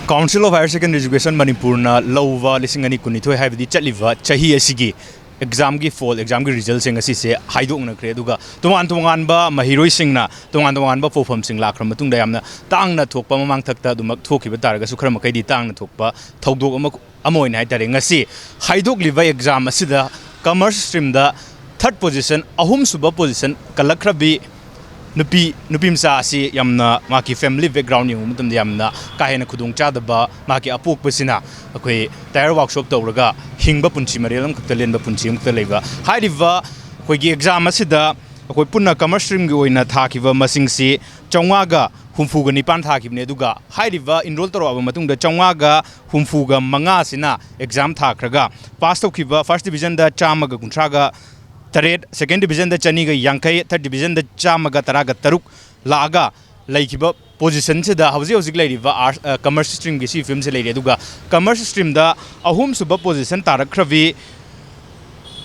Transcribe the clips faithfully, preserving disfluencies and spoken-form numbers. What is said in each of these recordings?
Council of Higher Secondary Education ꯃꯅꯤꯄꯨꯔꯅ ꯂꯧꯕ ꯂꯤꯁꯤꯡ ꯑꯅꯤ ꯀꯨꯟꯅꯤꯊꯣꯏ, ꯍꯥꯏꯕꯗꯤ ꯆꯠꯂꯤꯕ ꯆꯍꯤ ꯑꯁꯤꯒꯤ ꯑꯦꯛꯖꯥꯝꯒꯤ ꯐꯣꯜ, ꯑꯦꯛꯖꯥꯝꯒꯤ ꯔꯤꯖꯜꯁꯤꯡ ꯑꯁꯤꯁꯦ ꯍꯥꯏꯗꯣꯛꯅꯈ꯭ꯔꯦ꯫ ꯑꯗꯨꯒ ꯇꯣꯉꯥꯟ ꯇꯣꯉꯥꯟꯕ ꯃꯍꯩꯔꯣꯏꯁꯤꯡꯅ ꯇꯣꯉꯥꯟ ꯇꯣꯉꯥꯟꯕ ꯄꯣꯠꯐꯝꯁꯤꯡ ꯂꯥꯛꯈ꯭ꯔ ꯃꯇꯨꯡꯗ, ꯌꯥꯝꯅ ꯇꯥꯡꯅ ꯊꯣꯛꯄ, ꯃꯃꯥꯡꯊꯛꯇ ꯑꯗꯨꯃꯛ ꯊꯣꯛꯈꯤꯕ ꯇꯥꯔꯒꯁꯨ, ꯈꯔ ꯃꯈꯩꯗꯤ ꯇꯥꯡꯅ ꯊꯣꯛꯄ ꯊꯧꯗꯣꯛ ꯑꯃ ꯑꯃ ꯑꯣꯏꯅ ꯍꯥꯏꯇꯥꯔꯦ, ꯉꯁꯤ ꯍꯥꯏꯗꯣꯛꯂꯤꯕ ꯑꯦꯛꯖꯥꯝ ꯑꯁꯤꯗ ꯀꯃꯔꯁ ꯁ꯭ꯇ꯭ꯔꯤꯝꯗ ꯊꯔꯠ ꯄꯣꯖꯤꯁꯟ, ꯑꯍꯨꯝꯁꯨꯕ ꯄꯣꯖꯤꯁꯟ ꯀꯜꯂꯛꯈ꯭ꯔꯕꯤ ꯅꯨꯄꯤ, ꯅꯨꯄꯤ ꯃꯆꯥ ꯑꯁꯤ ꯌꯥꯝꯅ, ꯃꯥꯒꯤ ꯐꯦꯃꯤꯂꯤ ꯕꯦꯛꯒ꯭ꯔꯥꯎꯟ ꯌꯦꯡꯕ ꯃꯇꯝꯗ, ꯌꯥꯝꯅ ꯀꯥ ꯍꯦꯟꯅ ꯈꯨꯗꯣꯡꯆꯥꯗꯕ, ꯃꯥꯒꯤ ꯑꯄꯣꯛꯄꯁꯤꯅ ꯑꯩꯈꯣꯏ ꯇꯥꯌꯔ ꯋꯥꯛꯁꯣꯞ ꯇꯧꯔꯒ ꯍꯤꯡꯕ ꯄꯨꯟꯁꯤ ꯃꯔꯦꯜ ꯑꯃꯈꯛꯇ ꯂꯦꯟꯕ ꯄꯨꯟꯁꯤ ꯑꯃꯈꯛꯇ ꯂꯩꯕ꯫ ꯍꯥꯏꯔꯤꯕ ꯑꯩꯈꯣꯏꯒꯤ ꯑꯦꯛꯖꯥꯝ ꯑꯁꯤꯗ ꯑꯩꯈꯣꯏ ꯄꯨꯟꯅ ꯀꯃꯔꯁ ꯁ꯭ꯇ꯭ꯔꯤꯝꯒꯤ ꯑꯣꯏꯅ ꯊꯥꯈꯤꯕ ꯃꯁꯤꯡꯁꯤ ꯆꯥꯝꯃꯉꯥꯒ ꯍꯨꯝꯐꯨꯒ ꯅꯤꯄꯥꯟ ꯊꯥꯈꯤꯕꯅꯤ꯫ ꯑꯗꯨꯒ ꯍꯥꯏꯔꯤꯕ, ꯏꯟꯔꯣꯜ ꯇꯧꯔꯛꯑꯕ ꯃꯇꯨꯡꯗ, ꯆꯥꯝꯃꯉꯥꯒ ꯍꯨꯝꯐꯨꯒ ꯃꯉꯥꯁꯤꯅ ꯑꯦꯛꯖꯥꯝ ꯊꯥꯈ꯭ꯔꯒ, ꯄꯥꯁ ꯇꯧꯈꯤꯕ, ꯐꯥꯔꯁ ꯗꯤꯕꯤꯖꯟꯗ ꯆꯥꯝꯃꯒ ꯀꯨꯟꯊ꯭ꯔꯥꯒ ꯇꯔꯦꯠ, ꯁꯦꯀꯦꯟ ꯗꯤꯕꯤꯖꯟꯗ ꯆꯅꯤꯒ ꯌꯥꯡꯈꯩ, ꯊꯔꯠ ꯗꯤꯕꯤꯖꯟꯗ ꯆꯥꯝꯃꯒ ꯇꯔꯥꯒ ꯇꯔꯨꯛ ꯂꯥꯛꯑꯒ ꯂꯩꯈꯤꯕ ꯄꯣꯖꯤꯁꯟꯁꯤꯗ, ꯍꯧꯖꯤꯛ ꯍꯧꯖꯤꯛ ꯂꯩꯔꯤꯕ ꯑꯥꯔꯠꯁ, ꯑ, ꯀꯃꯔꯁ ꯁ꯭ꯇ꯭ꯔꯤꯝꯒꯤ ꯁꯤ ꯐꯤꯕꯝꯁꯤ ꯂꯩꯔꯦ꯫ ꯑꯗꯨꯒ ꯀꯃꯔꯁ ꯁ꯭ꯇ꯭ꯔꯤꯝꯗ ꯑꯍꯨꯝꯁꯨꯕ ꯄꯣꯖꯤꯁꯟ ꯇꯥꯔꯛꯈ꯭ꯔꯕꯤ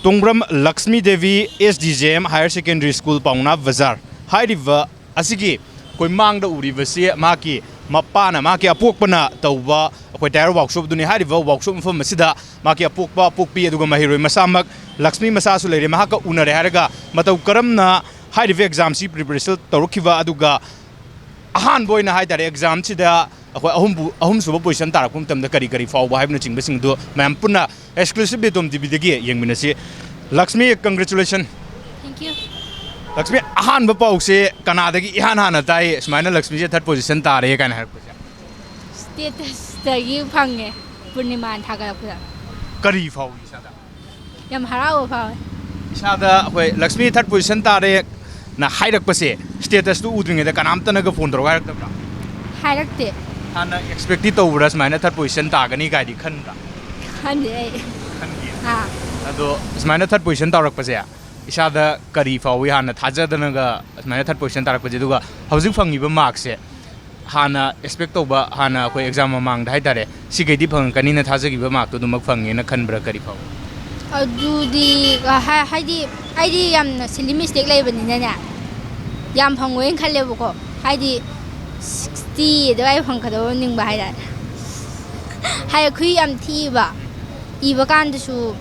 Tongbram Lakshmi Devi, S D J M higher secondary school, Paona Bazar. ꯍꯥꯏꯔꯤꯕ ꯑꯁꯤꯒꯤ ꯑꯩꯈꯣꯏ ꯃꯥꯡꯗ ꯎꯔꯤꯕꯁꯤ ꯃꯍꯥꯛꯀꯤ ꯃꯄꯥꯅ, ꯃꯍꯥꯛꯀꯤ ꯑꯄꯣꯛꯄꯅ ꯇꯧꯕ ꯑꯩꯈꯣꯏ ꯇꯥꯌꯔ ꯋꯥꯛꯁꯣꯞ ꯑꯗꯨꯅꯤ꯫ ꯍꯥꯏꯔꯤꯕ ꯋꯥꯛꯁꯣꯞ ꯃꯐꯝ ꯑꯁꯤꯗ ꯃꯍꯥꯛꯀꯤ ꯑꯄꯣꯛꯄ, ꯑꯄꯣꯛꯄꯤ, ꯑꯗꯨꯒ ꯃꯍꯩꯔꯣꯏ ꯃꯁꯥꯃꯛ ꯂꯛꯁꯃꯤ ꯃꯆꯥꯁꯨ ꯂꯩꯔꯦ꯫ ꯃꯍꯥꯛꯀ ꯎꯅꯔꯦ ꯍꯥꯏꯔꯒ ꯃꯇꯧ ꯀꯔꯝꯅ ꯍꯥꯏꯔꯤꯕ ꯑꯦꯛꯖꯥꯝꯁꯤ ꯄ꯭ꯔꯤꯄꯦꯔꯦꯁꯟ ꯇꯧꯔꯛꯈꯤꯕ, ꯑꯗꯨꯒ ꯑꯍꯥꯟꯕ ꯑꯣꯏꯅ ꯍꯥꯏꯇꯥꯔꯦ, ꯑꯦꯛꯖꯥꯝꯁꯤꯗ ꯑꯩꯈꯣꯏ ꯑꯍꯨꯝꯕꯨ, ꯑꯍꯨꯝꯁꯨꯕ ꯄꯣꯖꯤꯁꯟ ꯇꯥꯔꯛꯄ ꯃꯇꯝꯗ ꯀꯔꯤ ꯀꯔꯤ ꯐꯥꯎꯕ ꯍꯥꯏꯕꯅꯆꯤꯡꯕꯁꯤꯡꯗꯨ ꯃꯌꯥꯝ ꯄꯨꯟꯅ ꯑꯦꯛꯁꯀ꯭ꯂꯨꯁꯤꯚ ꯕꯦꯇꯣꯝ ꯇꯤꯚꯤꯗꯒꯤ ꯌꯦꯡꯃꯤꯟꯅꯁꯤ꯫ Lakshmi, congratulations꯫ Thank you꯫ Lakshmi, ꯑꯍꯥꯟꯕ ꯄꯥꯎꯁꯦ ꯀꯅꯥꯗꯒꯤ ꯏꯍꯥꯟ ꯍꯥꯟꯅ ꯇꯥꯏ, ꯁꯨꯃꯥꯏꯅ ꯂꯛꯁꯃꯤꯁꯦ ꯊꯔꯠ ꯄꯣꯖꯤꯁꯟ ꯇꯥꯔꯦ ꯀꯥꯏꯅ ꯍꯥꯏꯔꯛꯄꯁꯦ? ꯁ꯭ꯇꯦꯇꯁꯇꯒꯤ ꯐꯪꯉꯦ, ꯄꯨꯔꯅꯤꯃꯥꯅ ꯊꯥꯒꯠꯂꯛꯄꯗ꯫ ꯀꯔꯤ ꯐꯥꯎꯏ ꯏꯁꯥꯗ? ꯌꯥꯝ ꯍꯔꯥꯎꯕ ꯐꯥꯎꯋꯦ꯫ ꯏꯁꯥꯗ ꯑꯩꯈꯣꯏ ꯂꯛꯁꯃꯤ ꯊꯔꯠ ꯄꯣꯖꯤꯁꯟ ꯇꯥꯔꯦꯅ ꯍꯥꯏꯔꯛꯄꯁꯦ, ꯁ꯭ꯇꯦꯇꯁꯇꯨ ꯎꯗ꯭ꯔꯤꯉꯩꯗ ꯀꯅꯥꯝꯇꯅꯒ ꯐꯣꯟ ꯇꯧꯔꯒ ꯍꯥꯏꯔꯛꯇꯕ꯭ꯔꯥ? ꯍꯥꯏꯔꯛꯇꯦ꯫ ꯍꯥꯟꯅ ꯑꯦꯛꯁꯄꯦꯛꯇꯤ ꯇꯧꯕ꯭ꯔꯥ, ꯁꯨꯃꯥꯏꯅ ꯊꯔꯠ ꯄꯣꯖꯤꯁꯟ ꯇꯥꯒꯅꯤ ꯀꯥꯏꯗꯤ ꯈꯟꯕ꯭ꯔꯥ? ꯈꯟꯗꯦ ꯑꯩ꯫ ꯈꯟꯗꯦ꯫ ꯑꯥ꯫ ꯑꯗꯣ ꯁꯨꯃꯥꯏꯅ ꯊꯔꯠ ꯄꯣꯖꯤꯁꯟ ꯇꯧꯔꯛꯄꯁꯦ, ꯏꯁꯥꯗ ꯀꯔꯤ ꯐꯥꯎꯏ? ꯍꯥꯟꯅ ꯊꯥꯖꯗꯅꯒ ꯁꯨꯃꯥꯏꯅ ꯊꯔꯠ ꯄꯣꯖꯤꯁꯟ ꯇꯥꯔꯛꯄꯁꯦ, ꯑꯗꯨꯒ ꯍꯧꯖꯤꯛ ꯐꯪꯉꯤꯕ ꯃꯥꯔꯛꯁꯦ, ꯍꯥꯟꯅ ꯑꯦꯛꯁꯄꯦꯛ ꯇꯧꯕ, ꯍꯥꯟꯅ ꯑꯩꯈꯣꯏ ꯑꯦꯛꯖꯥꯝ ꯃꯃꯥꯡꯗ ꯍꯥꯏꯇꯥꯔꯦ, ꯁꯤꯈꯩꯗꯤ ꯐꯪꯉꯛꯀꯅꯤꯅ ꯊꯥꯖꯈꯤꯕ ꯃꯥꯔꯛꯇꯣ ꯑꯗꯨꯃꯛ ꯐꯪꯉꯦꯅ ꯈꯟꯕ꯭ꯔꯥ? ꯀꯔꯤ ꯐꯥꯎꯏ? ꯑꯗꯨꯗꯤ, ꯑ, ꯍꯥ-, ꯍꯥꯏꯗꯤ, ꯑꯩꯗꯤ ꯌꯥꯝꯅ ꯁꯤꯂꯤ ꯃꯤꯁꯇꯦꯛ ꯂꯩꯕꯅꯤꯅꯅꯦ, ꯌꯥꯝ ꯐꯪꯉꯣꯏꯅ ꯈꯜꯂꯦꯕꯀꯣ꯫ ꯍꯥꯏꯗꯤ, ꯁꯤꯛꯁꯇꯤ ꯑꯗꯨꯋꯥꯏ ꯐꯪꯒꯗꯕ ꯅꯤꯡꯕ ꯍꯥꯏꯇꯥꯔꯦ꯫ ꯍꯥꯏ, ꯈꯨꯏ ꯌꯥꯝ ꯊꯤꯛꯏꯕ꯫ ꯏꯕ ꯀꯥꯟꯗꯁꯨ,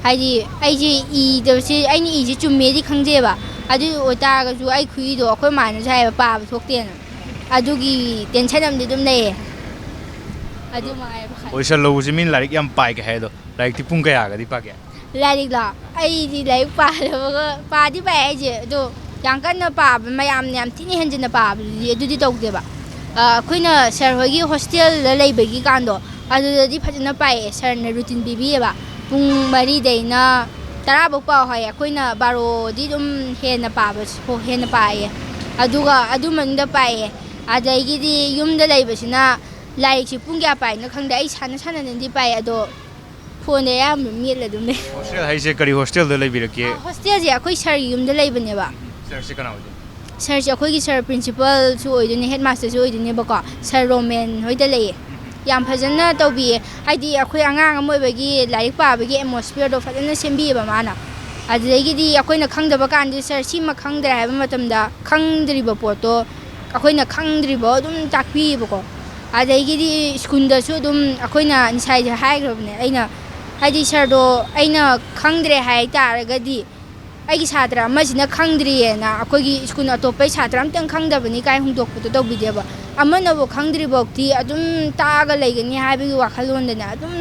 ꯍꯥꯏꯗꯤ, ꯑꯩꯁꯦ ꯏꯗꯕꯁꯦ, ꯑꯩꯅ ꯏꯁꯦ ꯆꯨꯝꯃꯦꯗꯤ ꯈꯪꯖꯩꯕ꯫ ꯑꯗꯨ ꯑꯣꯏꯇꯥꯔꯒꯁꯨ ꯑꯩ ꯈꯨꯏꯗꯣ ꯑꯩꯈꯣꯏ ꯃꯥꯅꯁꯨ ꯍꯥꯏꯌꯦꯕ, "ꯄꯥꯕ ꯊꯣꯛꯇꯦꯅ"꯫ ꯑꯗꯨꯒꯤ ꯇꯦꯟꯁꯟ ꯑꯃꯗꯤ ꯑꯗꯨꯝ ꯂꯩꯌꯦ꯫ ꯑꯗꯨ ꯃꯉꯥꯏꯔꯦ꯫ ꯑꯣꯏꯁꯜꯂꯧꯕꯁꯦ ꯃꯤꯅ ꯂꯥꯏꯔꯤꯛ ꯌꯥꯝ ꯄꯥꯏꯒ ꯍꯥꯏ, ꯑꯗꯣ ꯂꯥꯏꯔꯤꯛꯇꯤ ꯄꯨꯡ ꯀꯌꯥꯒꯗꯤ ꯄꯥꯒꯦ? ꯂꯥꯏꯔꯤꯛꯂꯣ? ꯑꯩꯗꯤ ꯂꯥꯏꯔꯤꯛ ꯄꯥꯗꯕꯒ, ꯄꯥꯗꯤ ꯄꯥꯏ ꯑꯩꯁꯦ, ꯑꯗꯣ ꯌꯥꯝ ꯀꯟꯅ ꯄꯥꯕ, ꯃꯌꯥꯝꯅ ꯌꯥꯝ ꯊꯤꯅ ꯍꯦꯟꯖꯤꯟꯅ ꯄꯥꯕꯗꯨꯗꯤ ꯑꯗꯨꯗꯤ ꯇꯧꯗꯦꯕ꯫ ꯑ, ꯑꯩꯈꯣꯏꯅ ꯁꯥꯔ ꯍꯣꯏꯒꯤ ꯍꯣꯁꯇꯦꯜꯗ ꯂꯩꯕꯒꯤ ꯀꯥꯟꯗꯣ, ꯑꯗꯨꯗꯗꯤ ꯐꯖꯅ ꯄꯥꯏꯌꯦ꯫ ꯁꯥꯔꯅ ꯔꯨꯇꯤꯟ ꯄꯤꯕꯤꯌꯦꯕ, "ꯄꯨꯡ ꯃꯔꯤꯗꯩꯅ ꯇꯔꯥ ꯐꯥꯎ ꯄꯥꯎ" ꯍꯥꯏꯌꯦ꯫ ꯑꯩꯈꯣꯏꯅ ꯕꯥꯔꯣꯗꯤ ꯑꯗꯨꯝ ꯍꯦꯟꯅ ꯄꯥꯕ, ꯍꯦꯟꯅ ꯄꯥꯏꯌꯦ꯫ ꯑꯗꯨꯒ ꯑꯗꯨ ꯃꯅꯨꯡꯗ ꯄꯥꯏꯌꯦ꯫ ꯑꯗꯒꯤꯗꯤ ꯌꯨꯝꯗ ꯂꯩꯕꯁꯤꯅ ꯂꯥꯏꯔꯤꯛꯁꯤ ꯄꯨꯡ ꯀꯌꯥ ꯄꯥꯏꯅꯣ ꯈꯪꯗꯦ, ꯑꯩ ꯁꯥꯟꯅ ꯁꯥꯟꯅꯅꯗꯤ ꯄꯥꯏ, ꯑꯗꯣ ꯐꯣꯟꯗ ꯑꯌꯥꯝꯕ ꯃꯦꯠꯂ ꯑꯗꯨꯝ ꯂꯩ꯫ ꯍꯣꯁꯇꯦꯜ ꯍꯥꯏꯁꯦ ꯀꯔꯤ ꯍꯣꯁꯇꯦꯜꯗ ꯂꯩꯕꯤꯔꯛꯀꯦ? ꯑ, ꯍꯣꯁꯇꯦꯜꯁꯦ ꯑꯩꯈꯣꯏ ꯁꯥꯔꯒꯤ ꯌꯨꯝꯗ ꯂꯩꯕꯅꯦꯕ꯫ ꯁꯥꯔꯁꯦ ꯀꯅꯥ ꯑꯣꯏꯗꯣꯏꯅꯣ? ꯁꯥꯔꯁꯦ ꯑꯩꯈꯣꯏꯒꯤ ꯁꯥꯔ ꯄ꯭ꯔꯤꯟꯁꯤꯄꯜꯁꯨ ꯑꯣꯏꯗꯣꯏꯅꯦ, ꯍꯦꯗ ꯃꯥꯁꯇꯔꯁꯨ ꯑꯣꯏꯗꯣꯏꯅꯦꯕꯀꯣ꯫ ꯁꯥꯔ ꯔꯣꯃꯦꯟ ꯍꯣꯏꯗ ꯂꯩꯌꯦ꯫ ꯌꯥꯝ ꯐꯖꯅ ꯇꯧꯕꯤꯌꯦ꯫ ꯍꯥꯏꯗꯤ, ꯑꯩꯈꯣꯏ ꯑꯉꯥꯡ ꯑꯃ ꯑꯣꯏꯕꯒꯤ ꯂꯥꯏꯔꯤꯛ ꯄꯥꯕꯒꯤ ꯑꯦꯠꯃꯣꯁꯐꯤꯌꯔꯗꯣ ꯐꯖꯅ ꯁꯦꯝꯕꯤꯌꯦꯕ ꯃꯥꯅ꯫ ꯑꯗꯨꯗꯒꯤꯗꯤ ꯑꯩꯈꯣꯏꯅ ꯈꯪꯗꯕ ꯀꯥꯟꯗ, "ꯁꯥꯔ, ꯁꯤꯃ ꯈꯪꯗ꯭ꯔꯦ" ꯍꯥꯏꯕ ꯃꯇꯝꯗ, ꯈꯪꯗ꯭ꯔꯤꯕ ꯄꯣꯠꯇꯣ ꯑꯩꯈꯣꯏꯅ ꯈꯪꯗ꯭ꯔꯤꯕ ꯑꯗꯨꯝ ꯇꯥꯛꯄꯤꯌꯦꯕꯀꯣ꯫ ꯑꯗꯒꯤꯗꯤ ꯁ꯭ꯀꯨꯜꯗꯁꯨ ꯑꯗꯨꯝ ꯑꯩꯈꯣꯏꯅ ꯉꯁꯥꯏꯁꯦ ꯍꯥꯏꯈ꯭ꯔꯕꯅꯦ ꯑꯩꯅ, ꯍꯥꯏꯗꯤ, ꯁꯥꯔꯗꯣ ꯑꯩꯅ ꯈꯪꯗ꯭ꯔꯦ ꯍꯥꯏ ꯇꯥꯔꯒꯗꯤ, ꯑꯩꯒꯤ ꯁꯥꯇ꯭ꯔ ꯑꯃꯁꯤꯅ ꯈꯪꯗ꯭ꯔꯤꯌꯦꯅ ꯑꯩꯈꯣꯏꯒꯤ ꯁ꯭ꯀꯨꯜ ꯑꯇꯣꯞꯄꯩ ꯁꯥꯇ꯭ꯔ ꯑꯝꯇꯪ ꯈꯪꯗꯕꯅꯤ ꯀꯥꯏ ꯍꯨꯟꯗꯣꯛꯄꯗꯣ ꯇꯧꯕꯤꯗꯦꯕ꯫ ꯑꯃꯅꯕꯨ ꯈꯪꯗ꯭ꯔꯤꯐꯥꯎꯗꯤ ꯑꯗꯨꯝ ꯇꯥꯛꯑꯒ ꯂꯩꯒꯅꯤ ꯍꯥꯏꯕꯒꯤ ꯋꯥꯈꯜꯂꯣꯟꯗꯅꯦ ꯑꯗꯨꯝ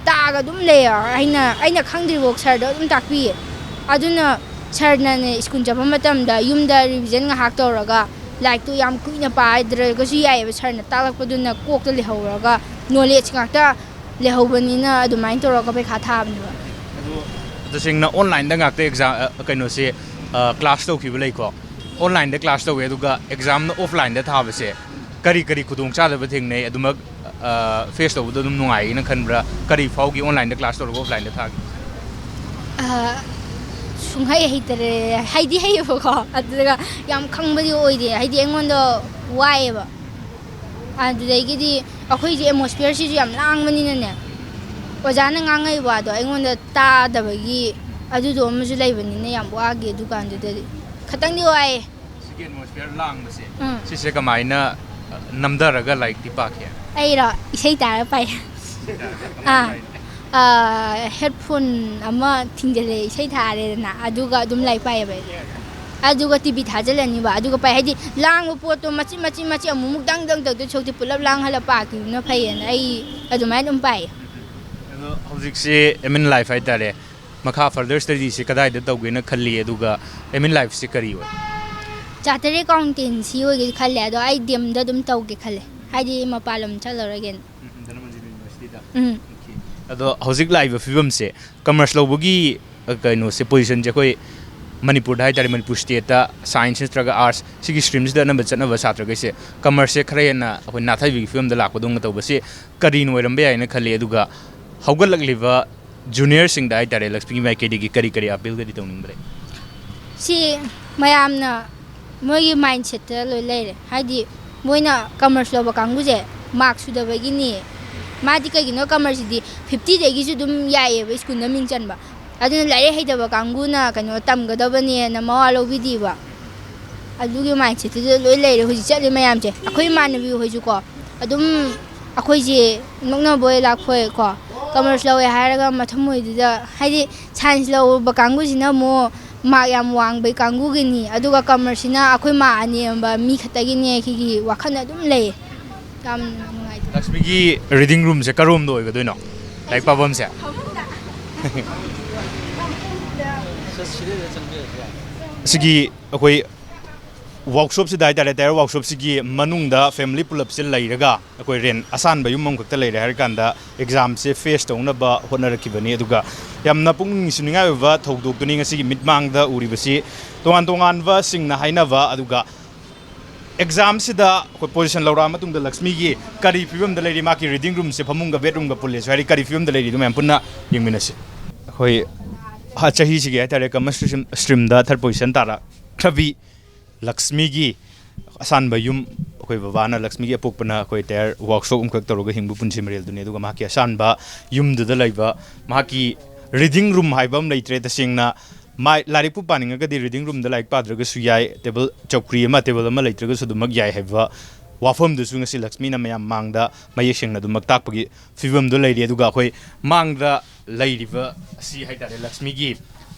ꯇꯥꯛꯑꯒ ꯑꯗꯨꯝ ꯂꯩꯌꯦ꯫ ꯑꯩꯅ, ꯑꯩꯅ ꯈꯪꯗ꯭ꯔꯤꯐꯥꯎ ꯁꯥꯔꯗꯣ ꯑꯗꯨꯝ ꯇꯥꯛꯄꯤꯌꯦ꯫ ꯑꯗꯨꯅ ꯁꯥꯔꯅꯅꯦ ꯁ꯭ꯀꯨꯜ ꯆꯠꯄ ꯃꯇꯝꯗ ꯌꯨꯝꯗ ꯔꯤꯚꯤꯖꯟ ꯉꯥꯏꯍꯥꯛ ꯇꯧꯔꯒ, ꯂꯥꯏꯔꯤꯛꯇꯨ ꯌꯥꯝ ꯀꯨꯏꯅ ꯄꯥꯗ꯭ꯔꯒꯁꯨ ꯌꯥꯏꯑꯕ, ꯁꯥꯔꯅ ꯇꯥꯛꯂꯛꯄꯗꯨꯅ ꯀꯣꯛꯇ ꯂꯩꯍꯧꯔꯒ, ꯅꯣꯂꯦꯖ ꯉꯥꯛꯇ ꯂꯩꯍꯧꯕꯅꯤꯅ ꯑꯗꯨꯃꯥꯏꯅ ꯇꯧꯔꯒ ꯄꯩꯈꯥ ꯊꯥꯕꯅꯦꯕ꯫ ꯑꯗꯣ ꯇꯁꯦꯡꯅ ꯑꯣꯟꯂꯥꯏꯟꯗ ꯉꯥꯛꯇ ꯑꯦꯛꯖꯥꯝ, ꯑ, ꯀꯩꯅꯣꯁꯦ, ꯑ, ꯀ꯭ꯂꯥꯁ ꯇꯧꯈꯤꯕ ꯂꯩꯀꯣ? ꯑꯣꯟꯂꯥꯏꯟꯗ ꯀ꯭ꯂꯥꯁ ꯇꯧꯋꯦ, ꯑꯗꯨꯒ ꯑꯦꯛꯖꯥꯝꯅ ꯑꯣꯐꯂꯥꯏꯟꯗ ꯊꯥꯕꯁꯦ ꯀꯔꯤ ꯀꯔꯤ ꯈꯨꯗꯣꯡꯆꯥꯗꯕ ꯊꯦꯡꯅꯩ? ꯑꯗꯨꯃꯛ, ꯑ, ꯐꯦꯁ ꯇꯧꯕꯗꯣ ꯑꯗꯨꯝ ꯅꯨꯡꯉꯥꯏꯅ ꯈꯟꯕ꯭ꯔꯥ? ꯀꯔꯤ ꯐꯥꯎꯒꯤ ꯑꯣꯟꯂꯥꯏꯟꯗ ꯀ꯭ꯂꯥꯁ ꯇꯧꯔꯒ ꯑꯣꯐꯂꯥꯏꯟꯗ ꯊꯥꯈꯤ? ꯑ, ꯁꯨꯡꯍꯩ ꯍꯩꯇꯔꯦ꯫ ꯍꯩꯗꯤ ꯍꯩꯌꯦꯕꯀꯣ, ꯑꯗꯨꯒ ꯌꯥꯝ ꯈꯪꯕꯗꯤ ꯑꯣꯏꯗꯦ꯫ ꯍꯥꯏꯗꯤ, ꯑꯩꯉꯣꯟꯗ ꯋꯥꯏꯑꯦꯕ꯫ ꯑꯗꯨꯗꯒꯤꯗꯤ ꯑꯩꯈꯣꯏꯁꯦ ꯑꯦꯠꯃꯣꯁꯐꯤꯌꯔꯁꯤꯁꯨ ꯌꯥꯝ ꯂꯥꯡꯕꯅꯤꯅꯅꯦ, ꯑꯣꯖꯥꯅ ꯉꯥꯡꯉꯛꯏ ꯋꯥꯗꯣ ꯑꯩꯉꯣꯟꯗ ꯇꯥꯗꯕꯒꯤ ꯑꯗꯨꯗꯣ ꯑꯃꯁꯨ ꯂꯩꯕꯅꯤꯅ ꯌꯥꯝ ꯋꯥꯈꯤ ꯑꯗꯨꯀꯥꯟꯗꯨꯗꯗꯤ꯫ ꯈꯇꯪꯗꯤ ꯋꯥꯏꯑꯦ꯫ ꯁꯤꯒꯤ ꯑꯦꯠꯃꯣꯁꯐꯤꯌꯔ ꯂꯥꯡꯕꯁꯦ, ꯎꯝ꯫ ꯁꯤꯁꯦ ꯀꯃꯥꯏꯅ, ꯑ, ꯅꯝꯊꯔꯒ ꯂꯥꯏꯔꯤꯛꯇꯤ ꯄꯥꯈꯤ? ꯑꯩꯔꯣ? ꯏꯁꯩ ꯇꯥꯔ ꯄꯥꯏ꯫ ꯑꯥ, ꯑꯥ, ꯍꯦꯠꯐꯣꯟ ꯑꯃ ꯊꯤꯡꯖꯤꯜꯂꯦ, ꯏꯁꯩ ꯊꯥꯔꯦꯗꯅ, ꯑꯗꯨꯒ ꯑꯗꯨꯝ ꯂꯥꯏꯔꯤꯛ ꯄꯥꯏꯌꯦꯕ ꯑꯩ꯫ ꯑꯗꯨꯒ ꯇꯤ ꯚꯤ ꯊꯥꯖꯤꯜꯂꯅꯤꯕ, ꯑꯗꯨꯒ ꯄꯥꯏ꯫ ꯍꯥꯏꯗꯤ, ꯂꯥꯡꯕ ꯄꯣꯠꯇꯣ ꯃꯆꯤꯠ ꯃꯆꯤꯠ ꯃꯆꯤꯠ ꯑꯃꯨꯛꯃꯨꯛ ꯗꯪ ꯗꯪ ꯇꯧꯗꯣꯏ ꯁꯔꯨꯛꯇꯤ ꯄꯨꯂꯞ ꯂꯥꯡꯍꯜꯂ ꯄꯥꯈꯤꯕꯅ ꯐꯩꯌꯦꯅ ꯑꯩ ꯑꯗꯨꯃꯥꯏꯅ ꯑꯗꯨꯝ ꯄꯥꯏꯌꯦ꯫ ꯑꯗꯣ ꯍꯧꯖꯤꯛꯁꯦ ꯑꯦꯝ ꯏꯟ ꯂꯥꯏꯐ ꯍꯥꯏꯇꯥꯔꯦ, ꯃꯈꯥ further studyꯁꯦ ꯀꯗꯥꯏꯗ ꯇꯧꯒꯦꯅ ꯈꯜꯂꯤ, ꯑꯗꯨꯒ ꯑꯦꯝ ꯏꯟ ꯂꯥꯏꯐꯁꯦ ꯀꯔꯤ ꯑꯣꯏ? ꯆꯥꯔꯇꯔ ꯑꯦꯀꯥꯎꯟꯇꯦꯟꯁꯤ ꯑꯣꯏꯒꯦ ꯈꯜꯂꯦ, ꯑꯗꯣ ꯑꯩ ꯗꯤ ꯑꯦꯝꯗ ꯑꯗꯨꯝ ꯇꯧꯒꯦ ꯈꯜꯂꯦ, ꯍꯥꯏꯗꯤ ꯃꯄꯥꯟ ꯂꯝ ꯆꯠꯂꯔꯣꯏꯒꯦꯅ꯫ ꯙꯅꯃꯟꯖꯨꯔꯤ ꯌꯨꯅꯤꯚꯔꯁꯤꯇꯤꯗ꯫ ꯎꯝ꯫ ꯑꯗꯣ ꯍꯧꯖꯤꯛ ꯂꯥꯛꯏꯕ ꯐꯤꯕꯝꯁꯦ, ꯀꯃꯔꯁ ꯂꯧꯕꯒꯤ ꯑ, ꯀꯩꯅꯣꯁꯦ, ꯄꯣꯖꯤꯁꯟꯁꯦ ꯑꯩꯈꯣꯏ ꯃꯅꯤꯄꯨꯔꯗ ꯍꯥꯏꯇꯥꯔꯦ, ꯃꯅꯤꯄꯨꯔ ꯁ꯭ꯇꯦꯠꯇ ꯁꯥꯏꯟꯁ ꯅꯠꯇ꯭ꯔꯒ ꯑꯥꯔꯠꯁ ꯁꯤꯒꯤ ꯁ꯭ꯇ꯭ꯔꯤꯝꯁꯤꯗ ꯑꯅꯝꯕ ꯆꯠꯅꯕ ꯁꯥꯇ꯭ꯔꯈꯩꯁꯦ, ꯀꯃꯔꯁꯁꯦ ꯈꯔ ꯍꯦꯟꯅ ꯑꯩꯈꯣꯏ ꯅꯥꯊꯩꯕꯒꯤ ꯐꯤꯕꯝꯗ ꯂꯥꯛꯄꯗꯧꯅ ꯇꯧꯕꯁꯦ ꯀꯔꯤꯅ ꯑꯣꯏꯔꯝꯕ ꯌꯥꯏꯅ ꯈꯜꯂꯤ? ꯑꯗꯨꯒ ꯍꯧꯒꯠꯂꯛꯂꯤꯕ ꯖꯨꯅꯤꯌꯔꯁꯤꯡꯗ ꯍꯥꯏꯇꯥꯔꯦ, ꯂꯛꯁꯃꯤꯒꯤ ꯃꯥꯏꯀꯩꯗꯒꯤ ꯀꯔꯤ ꯀꯔꯤ ꯑꯄꯤꯜꯒꯗꯤ ꯇꯧꯅꯤꯡꯕ ꯂꯩ? ꯁꯤ ꯃꯌꯥꯝꯅ ꯃꯣꯏꯒꯤ ꯃꯥꯏꯟꯁꯦꯠꯇ ꯂꯣꯏ ꯂꯩꯔꯦ꯫ ꯍꯥꯏꯗꯤ, ꯃꯣꯏꯅ ꯀꯃꯔꯁ ꯂꯧꯕ ꯀꯥꯡꯕꯨꯁꯦ ꯃꯥꯔꯛ ꯁꯨꯗꯕꯒꯤꯅꯤ꯫ ꯃꯥꯗꯤ ꯀꯩꯒꯤꯅꯣ, ꯀꯃꯔꯁꯁꯤꯗꯤ ꯐꯤꯐꯇꯤꯗꯒꯤꯁꯨ ꯑꯗꯨꯝ ꯌꯥꯏꯌꯦꯕ ꯁ꯭ꯀꯨꯜꯗ ꯃꯤꯡ ꯆꯟꯕ꯫ ꯑꯗꯨꯅ ꯂꯥꯏꯔꯤꯛ ꯍꯩꯇꯕ ꯀꯥꯡꯕꯨꯅ ꯀꯩꯅꯣ ꯇꯝꯒꯗꯕꯅꯦꯅ ꯃꯋꯥ ꯂꯧꯕꯤꯗꯦꯕ꯫ ꯑꯗꯨꯒꯤ ꯃꯥꯏꯟꯁꯦꯠꯇꯨꯗ ꯂꯣꯏ ꯂꯩꯔꯦ ꯍꯧꯖꯤꯛ ꯆꯠꯂꯤ ꯃꯌꯥꯝꯁꯦ꯫ ꯑꯩꯈꯣꯏ ꯏꯃꯥꯟꯅꯕꯤ ꯍꯣꯏꯁꯨꯀꯣ, ꯑꯗꯨꯝ ꯑꯩꯈꯣꯏꯁꯦ ꯅꯣꯛꯅꯕꯣꯏ ꯂꯥꯛꯄꯣꯏꯀꯣ, ꯀꯃꯔꯁ ꯂꯧꯋꯦ ꯍꯥꯏꯔꯒ ꯃꯊꯃꯣꯏꯗꯨꯗ, ꯍꯥꯏꯗꯤ, ꯁꯥꯏꯟꯁ ꯂꯧꯕ ꯀꯥꯡꯕꯨꯁꯤꯅ ꯑꯃꯨꯛ ꯃꯥꯔꯛ ꯌꯥꯝ ꯋꯥꯡꯕꯩ ꯀꯥꯡꯕꯨꯒꯤꯅꯤ, ꯑꯗꯨꯒ ꯀꯃꯔꯁꯁꯤꯅ ꯑꯩꯈꯣꯏ ꯃꯥ ꯑꯅꯦꯝꯕ ꯃꯤ ꯈꯛꯇꯒꯤꯅꯦ ꯁꯤꯒꯤ ꯋꯥꯈꯜ ꯑꯗꯨꯝ ꯂꯩ꯫ ꯌꯥꯝ ꯅꯨꯡꯉꯥꯏꯇꯦ꯫ ꯂꯛꯁꯃꯤꯒꯤ ꯔꯤꯗꯤꯡ ꯔꯨꯝꯁꯦ ꯀꯔꯣꯝꯗ ꯑꯣꯏꯒꯗꯣꯏꯅꯣ, ꯂꯥꯏꯔꯤꯛ ꯄꯥꯐꯝꯁꯦ? ꯁꯤꯒꯤ ꯑꯩꯈꯣꯏ ꯋꯥꯔꯛꯁꯣꯞꯁꯤꯗ ꯍꯥꯏꯇꯥꯔꯦ, ꯇꯥꯌꯔ ꯋꯥꯔꯛꯁꯣꯞꯁꯤꯒꯤ ꯃꯅꯨꯡꯗ ꯐꯦꯃꯤꯂꯤ ꯄꯨꯂꯞꯁꯦ ꯂꯩꯔꯒ, ꯑꯩꯈꯣꯏ ꯔꯦꯟ ꯑꯁꯥꯟꯕ ꯌꯨꯝ ꯑꯃꯈꯛꯇ ꯂꯩꯔꯦ ꯍꯥꯏꯔ ꯀꯥꯟꯗ, ꯑꯦꯛꯖꯥꯝꯁꯦ ꯐꯦꯁ ꯇꯧꯅꯕ ꯍꯣꯠꯅꯔꯛꯈꯤꯕꯅꯤ꯫ ꯑꯗꯨꯒ ꯌꯥꯝꯅ ꯄꯨꯛꯅꯤꯡ ꯅꯨꯡꯁꯤꯅꯤꯡꯉꯥꯏ ꯑꯣꯏꯕ ꯊꯧꯗꯣꯛꯇꯨꯅꯤ ꯉꯁꯤꯒꯤ ꯃꯤꯠꯃꯥꯡꯗ ꯎꯔꯤꯕꯁꯤ꯫ ꯇꯣꯉꯥꯟ ꯇꯣꯉꯥꯟꯕꯁꯤꯡꯅ ꯍꯥꯏꯅꯕ, ꯑꯗꯨꯒ ꯑꯦꯛꯖꯥꯝꯁꯤꯗ ꯑꯩꯈꯣꯏ ꯄꯣꯖꯤꯁꯟ ꯂꯧꯔꯛꯑ ꯃꯇꯨꯡꯗ ꯂꯛꯁꯃꯤꯒꯤ ꯀꯔꯤ ꯐꯤꯕꯝꯗ ꯂꯩꯔꯤ, ꯃꯍꯥꯛꯀꯤ ꯔꯤꯗꯤꯡ ꯔꯨꯝꯁꯦ ꯐꯃꯨꯡꯒ ꯕꯦꯗꯔꯨꯝꯒ ꯄꯨꯜꯂꯦꯁꯨ ꯍꯥꯏꯔꯤ, ꯀꯔꯤ ꯐꯤꯕꯝꯗ ꯂꯩꯔꯤꯗꯣ ꯃꯌꯥꯝ ꯄꯨꯟꯅ ꯌꯦꯡꯃꯤꯟꯅꯁꯤ꯫ ꯑꯩꯈꯣꯏ ꯆꯍꯤꯁꯤꯒꯤ ꯍꯥꯏꯇꯥꯔꯦ, ꯀꯃꯔꯁ ꯁ꯭ꯇ꯭ꯔꯤꯝꯗ ꯊꯥꯔꯠ ꯄꯣꯖꯤꯁꯟ ꯇꯥꯔꯛꯈ꯭ꯔꯕꯤ ꯂꯛꯁꯃꯤꯒꯤ ꯑꯁꯥꯟꯕ ꯌꯨꯝ, ꯑꯩꯈꯣꯏ ꯕꯕꯥꯅ, ꯂꯛꯁꯃꯤꯒꯤ ꯑꯄꯣꯛꯄꯅ ꯑꯩꯈꯣꯏ ꯇꯥꯌꯔ ꯋꯥꯔꯛꯁꯣꯞ ꯑꯃꯈꯛ ꯇꯧꯔꯒ ꯍꯤꯡꯕ ꯄꯨꯟꯁꯤ ꯃꯔꯦꯜꯗꯨꯅꯤ꯫ ꯑꯗꯨꯒ ꯃꯍꯥꯛꯀꯤ ꯑꯁꯥꯟꯕ ꯌꯨꯝꯗꯨꯗ ꯂꯩꯕ ꯃꯍꯥꯛꯀꯤ ꯔꯤꯗꯤꯡ ꯔꯨꯝ ꯍꯥꯏꯕ ꯑꯃ ꯂꯩꯇ꯭ꯔꯦ꯫ ꯇꯁꯦꯡꯅ ꯃꯥꯏ ꯂꯥꯏꯔꯤꯛꯄꯨ ꯄꯥꯅꯤꯡꯉꯒꯗꯤ ꯔꯤꯗꯤꯡ ꯔꯨꯝꯗ ꯂꯥꯏꯔꯤꯛ ꯄꯥꯗ꯭ꯔꯒꯁꯨ ꯌꯥꯏ, ꯇꯦꯕꯜ ꯆꯧꯀ꯭ꯔꯤ ꯑꯃ, ꯇꯦꯕꯜ ꯑꯃ ꯂꯩꯇ꯭ꯔꯒꯁꯨ ꯑꯗꯨꯃꯛ ꯌꯥꯏ ꯍꯥꯏꯕ ꯋꯥꯐꯝꯗꯨꯁꯨ ꯉꯁꯤ ꯂꯛꯁꯃꯤꯅ ꯃꯌꯥꯝ ꯃꯥꯡꯗ ꯃꯌꯦꯛ ꯁꯦꯡꯅ ꯑꯗꯨꯃꯛ ꯇꯥꯛꯄꯒꯤ ꯐꯤꯕꯝꯗꯣ ꯂꯩꯔꯤ꯫ ꯑꯗꯨꯒ ꯑꯩꯈꯣꯏ ꯃꯥꯡꯗ ꯂꯩꯔꯤꯕ ꯑꯁꯤ ꯍꯥꯏꯇꯥꯔꯦ, ꯂꯛꯁꯃꯤꯒꯤ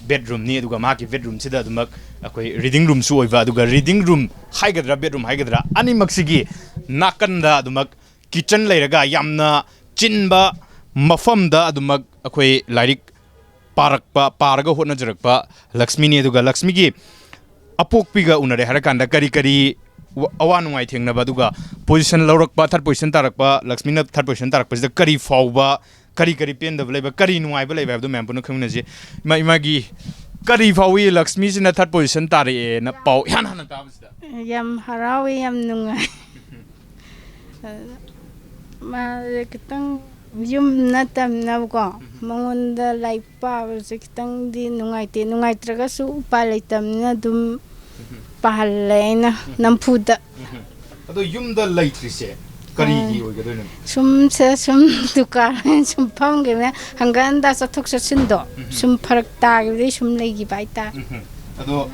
ꯕꯦꯗꯔꯨꯝꯅꯤ꯫ ꯑꯗꯨꯒ ꯃꯍꯥꯛꯀꯤ ꯕꯦꯗꯔꯨꯝꯁꯤꯗ ꯑꯗꯨꯃꯛ ꯑꯩꯈꯣꯏ ꯔꯤꯗꯤꯡ ꯔꯨꯝꯁꯨ ꯑꯣꯏꯕ, ꯑꯗꯨꯒ ꯔꯤꯗꯤꯡ ꯔꯨꯝ ꯍꯥꯏꯒꯗ꯭ꯔꯥ, ꯕꯦꯗꯔꯨꯝ ꯍꯥꯏꯒꯗ꯭ꯔꯥ, ꯑꯅꯤꯃꯛꯁꯤꯒꯤ ꯅꯥꯀꯟꯗ ꯑꯗꯨꯃꯛ ꯀꯤꯠꯆꯟ ꯂꯩꯔꯒ, ꯌꯥꯝꯅ ꯆꯤꯟꯕ ꯃꯐꯝꯗ ꯑꯗꯨꯃꯛ ꯑꯩꯈꯣꯏ ꯂꯥꯏꯔꯤꯛ ꯄꯥꯔꯛꯄ, ꯄꯥꯔꯒ ꯍꯣꯠꯅꯖꯔꯛꯄ ꯂꯛꯁꯃꯤꯅꯤ꯫ ꯑꯗꯨꯒ ꯂꯛꯁꯃꯤꯒꯤ ꯑꯄꯣꯛꯄꯤꯒ ꯎꯅꯔꯦ ꯍꯥꯏꯔꯀꯥꯟꯗ ꯀꯔꯤ ꯀꯔꯤ ꯋ-, ꯑꯋꯥ ꯅꯨꯡꯉꯥꯏ ꯊꯦꯡꯅꯕ, ꯑꯗꯨꯒ ꯄꯣꯖꯤꯁꯟ ꯂꯧꯔꯛꯄ, ꯊꯥꯔꯠ ꯄꯣꯖꯤꯁꯟ ꯇꯥꯔꯛꯄ, ꯂꯛꯁꯃꯤꯅ ꯊꯥꯔꯠ ꯄꯣꯖꯤꯁꯟ ꯇꯥꯔꯛꯄꯁꯤꯗ ꯀꯔꯤ ꯐꯥꯎꯕ, ꯀꯔꯤ ꯀꯔꯤ ꯄꯦꯟꯗꯕ ꯂꯩꯕ, ꯀꯔꯤ ꯅꯨꯡꯉꯥꯏꯕ ꯂꯩꯕ ꯍꯥꯏꯕꯗꯨ ꯃꯌꯥꯝ ꯄꯨꯟꯅ ꯈꯪꯃꯤꯟꯅꯁꯤ꯫ ꯏꯃꯥ, ꯏꯃꯥꯒꯤ ꯀꯔꯤ ꯐꯥꯎꯏ ꯂꯛꯁꯃꯤꯁꯤꯅ ꯊꯥꯔꯠ ꯄꯣꯖꯤꯁꯟ ꯇꯥꯔꯛꯑꯦꯅ ꯄꯥꯎ ꯏꯍꯥꯟ ꯍꯥꯟꯅ ꯇꯥꯕꯁꯤꯗ? ꯌꯥꯝ ꯍꯔꯥꯎꯋꯤ, ꯌꯥꯝ ꯅꯨꯡꯉꯥꯏ꯫ ꯃꯥꯁꯦ ꯈꯤꯇꯪ ꯌꯨꯝ ꯅꯠꯇꯕꯅꯤꯅꯀꯣ, ꯎꯝ꯫ ꯃꯉꯣꯟꯗ ꯂꯥꯏꯔꯤꯛ ꯄꯥꯕꯁꯦ ꯈꯤꯇꯪꯗꯤ ꯅꯨꯡꯉꯥꯏꯇꯦ꯫ ꯅꯨꯡꯉꯥꯏꯇ꯭ꯔꯒꯁꯨ ꯎꯄꯥꯏ ꯂꯩꯇꯕꯅꯤꯅ ꯑꯗꯨꯝ ꯎꯝ꯫ ꯄꯥꯍꯜꯂꯦ ꯑꯩꯅ ꯎꯝ꯫ ꯅꯝꯐꯨꯗ꯫ ꯎꯝ꯫ ꯑꯗꯣ ꯌꯨꯝꯗ ꯂꯩꯇ꯭ꯔꯤꯁꯦ ꯀꯔꯤꯒꯤ ꯑꯥ꯫ ꯑꯣꯏꯒꯗꯣꯏꯅꯣ? ꯁꯨꯝ ꯁꯦ, ꯁꯨꯝ ꯗꯨꯀꯥꯟ ꯁꯨꯝ ꯐꯝꯈꯤꯕꯅꯦ, ꯍꯪꯒꯠ ꯍꯟꯗ ꯆꯠꯊꯣꯛ ꯆꯠꯁꯤꯟꯗꯣ ꯎꯝ꯫ ꯁꯨꯝ ꯐꯔꯛ ꯇꯥꯈꯤꯕꯗꯒꯤ ꯁꯨꯝ ꯂꯩꯈꯤꯕ ꯍꯥꯏꯇꯥꯔꯦ꯫ ꯎꯝ꯫ ꯑꯗꯣ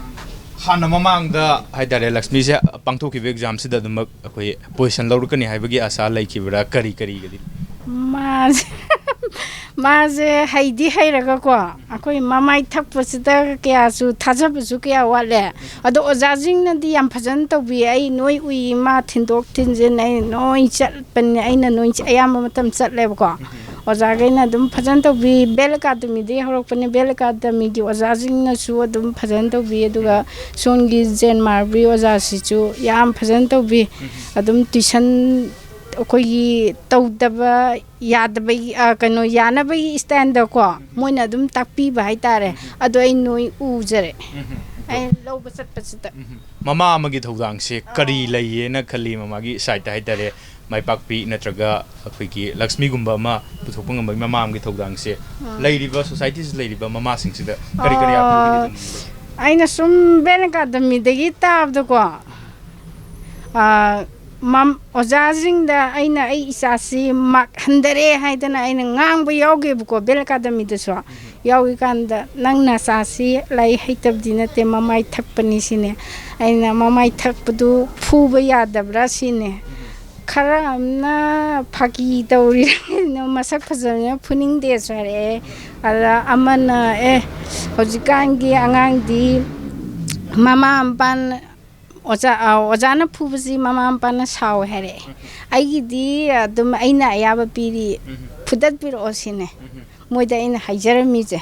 ꯍꯥꯟꯅ ꯃꯃꯥꯡꯗ ꯍꯥꯏꯇꯥꯔꯦ, ꯂꯛꯁꯃꯤꯁꯦ ꯄꯥꯡꯊꯣꯛꯈꯤꯕ ꯑꯦꯛꯖꯥꯝꯁꯤꯗ ꯑꯗꯨꯃꯛ ꯑꯩꯈꯣꯏ ꯄꯣꯖꯤꯁꯟ ꯂꯧꯔꯛꯀꯅꯤ ꯍꯥꯏꯕꯒꯤ ꯑꯥꯁꯥ ꯂꯩꯈꯤꯕ꯭ꯔꯥ? ꯀꯔꯤ ꯀꯔꯤꯒꯗꯤ? ꯃꯥꯁꯦ, ꯃꯥꯁꯦ ꯍꯩꯗꯤ ꯍꯩꯔꯒꯀꯣ, ꯑꯩꯈꯣꯏ ꯃꯃꯥꯏ ꯊꯛꯄꯁꯤꯗ ꯀꯌꯥꯁꯨ ꯊꯥꯖꯕꯁꯨ ꯀꯌꯥ ꯋꯥꯠꯂꯦ꯫ ꯑꯗꯣ ꯑꯣꯖꯥꯁꯤꯡꯅꯗꯤ ꯌꯥꯝ ꯐꯖꯅ ꯇꯧꯕꯤ꯫ ꯑꯩ ꯅꯣꯏ ꯎꯏ, ꯃꯥ ꯊꯤꯟꯗꯣꯛ ꯊꯤꯟꯖꯤꯟ ꯑꯩ ꯅꯣꯏ ꯆꯠꯄꯅꯦ, ꯑꯩꯅ ꯅꯣꯏ ꯑꯌꯥꯝꯕ ꯃꯇꯝ ꯆꯠꯂꯦꯕꯀꯣ꯫ ꯑꯣꯖꯥꯈꯩꯅ ꯑꯗꯨꯝ ꯐꯖꯅ ꯇꯧꯕꯤ꯫ ꯕꯦꯜ ꯑꯦꯀꯥꯗꯃꯤꯗꯒꯤ ꯍꯧꯔꯛꯄꯅꯦ꯫ ꯕꯦꯜ ꯑꯦꯀꯥꯗꯃꯤꯒꯤ ꯑꯣꯖꯥꯁꯤꯡꯅꯁꯨ ꯑꯗꯨꯝ ꯐꯖꯅ ꯇꯧꯕꯤ꯫ ꯑꯗꯨꯒ ꯁꯣꯝꯒꯤ ꯖꯦꯟ ꯃꯥꯔꯕꯤ ꯑꯣꯖꯥꯁꯤꯁꯨ ꯌꯥꯝ ꯐꯖꯅ ꯇꯧꯕꯤ꯫ ꯑꯗꯨꯝ ꯇ꯭ꯋꯤꯁꯟ ꯑꯩꯈꯣꯏꯒꯤ ꯇꯧꯗꯕ ꯌꯥꯗꯕꯒꯤ, ꯑ, ꯀꯩꯅꯣ, ꯌꯥꯅꯕꯒꯤ ꯏꯁꯇꯥꯏꯜꯗꯀꯣ, ꯃꯣꯏꯅ ꯑꯗꯨꯝ ꯇꯥꯛꯄꯤꯕ ꯍꯥꯏꯇꯥꯔꯦ꯫ ꯑꯗꯣ ꯑꯩ ꯅꯣꯏ ꯎꯖꯔꯦ꯫ ꯑꯩ ꯂꯧꯕ ꯆꯠꯄꯁꯤꯗ꯫ ꯃꯃꯥ ꯑꯃꯒꯤ ꯊꯧꯗꯥꯡꯁꯦ ꯀꯔꯤ ꯂꯩꯌꯦꯅ ꯈꯜꯂꯤ ꯃꯃꯥꯒꯤ ꯁꯥꯏꯠꯇ ꯍꯥꯏꯇꯥꯔꯦ? ꯃꯥꯏ ꯄꯥꯛꯄꯤ ꯅꯠꯇ꯭ꯔꯒ ꯑꯩꯈꯣꯏꯒꯤ ꯂꯛꯁꯃꯤꯒꯨꯝꯕ ꯑꯃ ꯄꯨꯊꯣꯛꯄ ꯉꯝꯕꯒꯤ ꯃꯃꯥ ꯑꯃꯒꯤ ꯊꯧꯗꯥꯡꯁꯦ ꯑꯥ꯫ ꯂꯩꯔꯤꯕ ꯁꯣꯁꯥꯏꯇꯤꯁꯤꯗ ꯂꯩꯔꯤꯕ ꯃꯃꯥꯁꯤꯡꯁꯤꯗ ꯀꯔꯤ ꯀꯔꯤ ꯑꯥ, ꯑꯄꯤꯜ ꯇꯧꯅꯤꯡꯕ? ꯑꯩꯅ ꯁꯨꯝ ꯕꯦꯜ ꯑꯦꯀꯥꯗꯃꯤꯗꯒꯤ ꯇꯥꯕꯗꯀꯣ, ꯑꯥ, ꯃꯝ-, ꯑꯣꯖꯥꯁꯤꯡꯗ ꯑꯩꯅ ꯑꯩ ꯏꯆꯥꯁꯤ ꯃꯥꯔꯛ ꯍꯟꯊꯔꯦ ꯍꯥꯏꯗꯅ ꯑꯩꯅ ꯉꯥꯡꯕ ꯌꯥꯎꯒꯦꯕꯀꯣ, ꯕꯦꯜ ꯑꯦꯀꯥꯗꯃꯤꯗꯁꯨ꯫ ꯌꯥꯎꯔꯤꯀꯥꯟꯗ, "ꯅꯪ ꯅꯆꯥꯁꯤ ꯂꯥꯏꯔꯤꯛ ꯍꯩꯇꯕꯗꯤ ꯅꯠꯇꯦ, ꯃꯃꯥꯏ ꯊꯛꯄꯅꯤ" ꯁꯤꯅꯦ꯫ ꯑꯩꯅ, "ꯃꯃꯥꯏ ꯊꯛꯄꯗꯨ ꯐꯨꯕ ꯌꯥꯗꯕ꯭ꯔꯥ?" ꯁꯤꯅꯦ꯫ ꯈꯔ ꯑꯃꯅ ꯐꯥꯒꯤ ꯇꯧꯔꯤꯔ ꯀꯩꯅꯣ, "ꯃꯁꯛ ꯐꯖꯕꯅꯤꯅ ꯐꯨꯅꯤꯡꯗꯦꯁꯨ" ꯍꯥꯏꯔꯛꯑꯦ꯫ ꯑꯗ ꯑꯃꯅ, "ꯑꯦ, ꯍꯧꯖꯤꯛꯀꯥꯟꯒꯤ ꯑꯉꯥꯡꯗꯤ ꯃꯃꯥ ꯃꯄꯥꯅ ꯑꯣꯖꯥ-, ꯑ, ꯑꯣꯖꯥꯅ ꯐꯨꯕꯁꯤ ꯃꯃꯥ ꯃꯄꯥꯅ ꯁꯥꯎꯋꯦ" ꯍꯥꯏꯔꯛꯑꯦ꯫ ꯑꯩꯒꯤꯗꯤ ꯑꯗꯨꯝ ꯑꯩꯅ ꯑꯌꯥꯕ ꯄꯤꯔꯤ, "ꯐꯨꯗꯠꯄꯤꯔꯛꯑꯣ" ꯁꯤꯅꯦ ꯃꯣꯏꯗ ꯑꯩꯅ ꯍꯥꯏꯖꯔꯝꯃꯤꯁꯦ꯫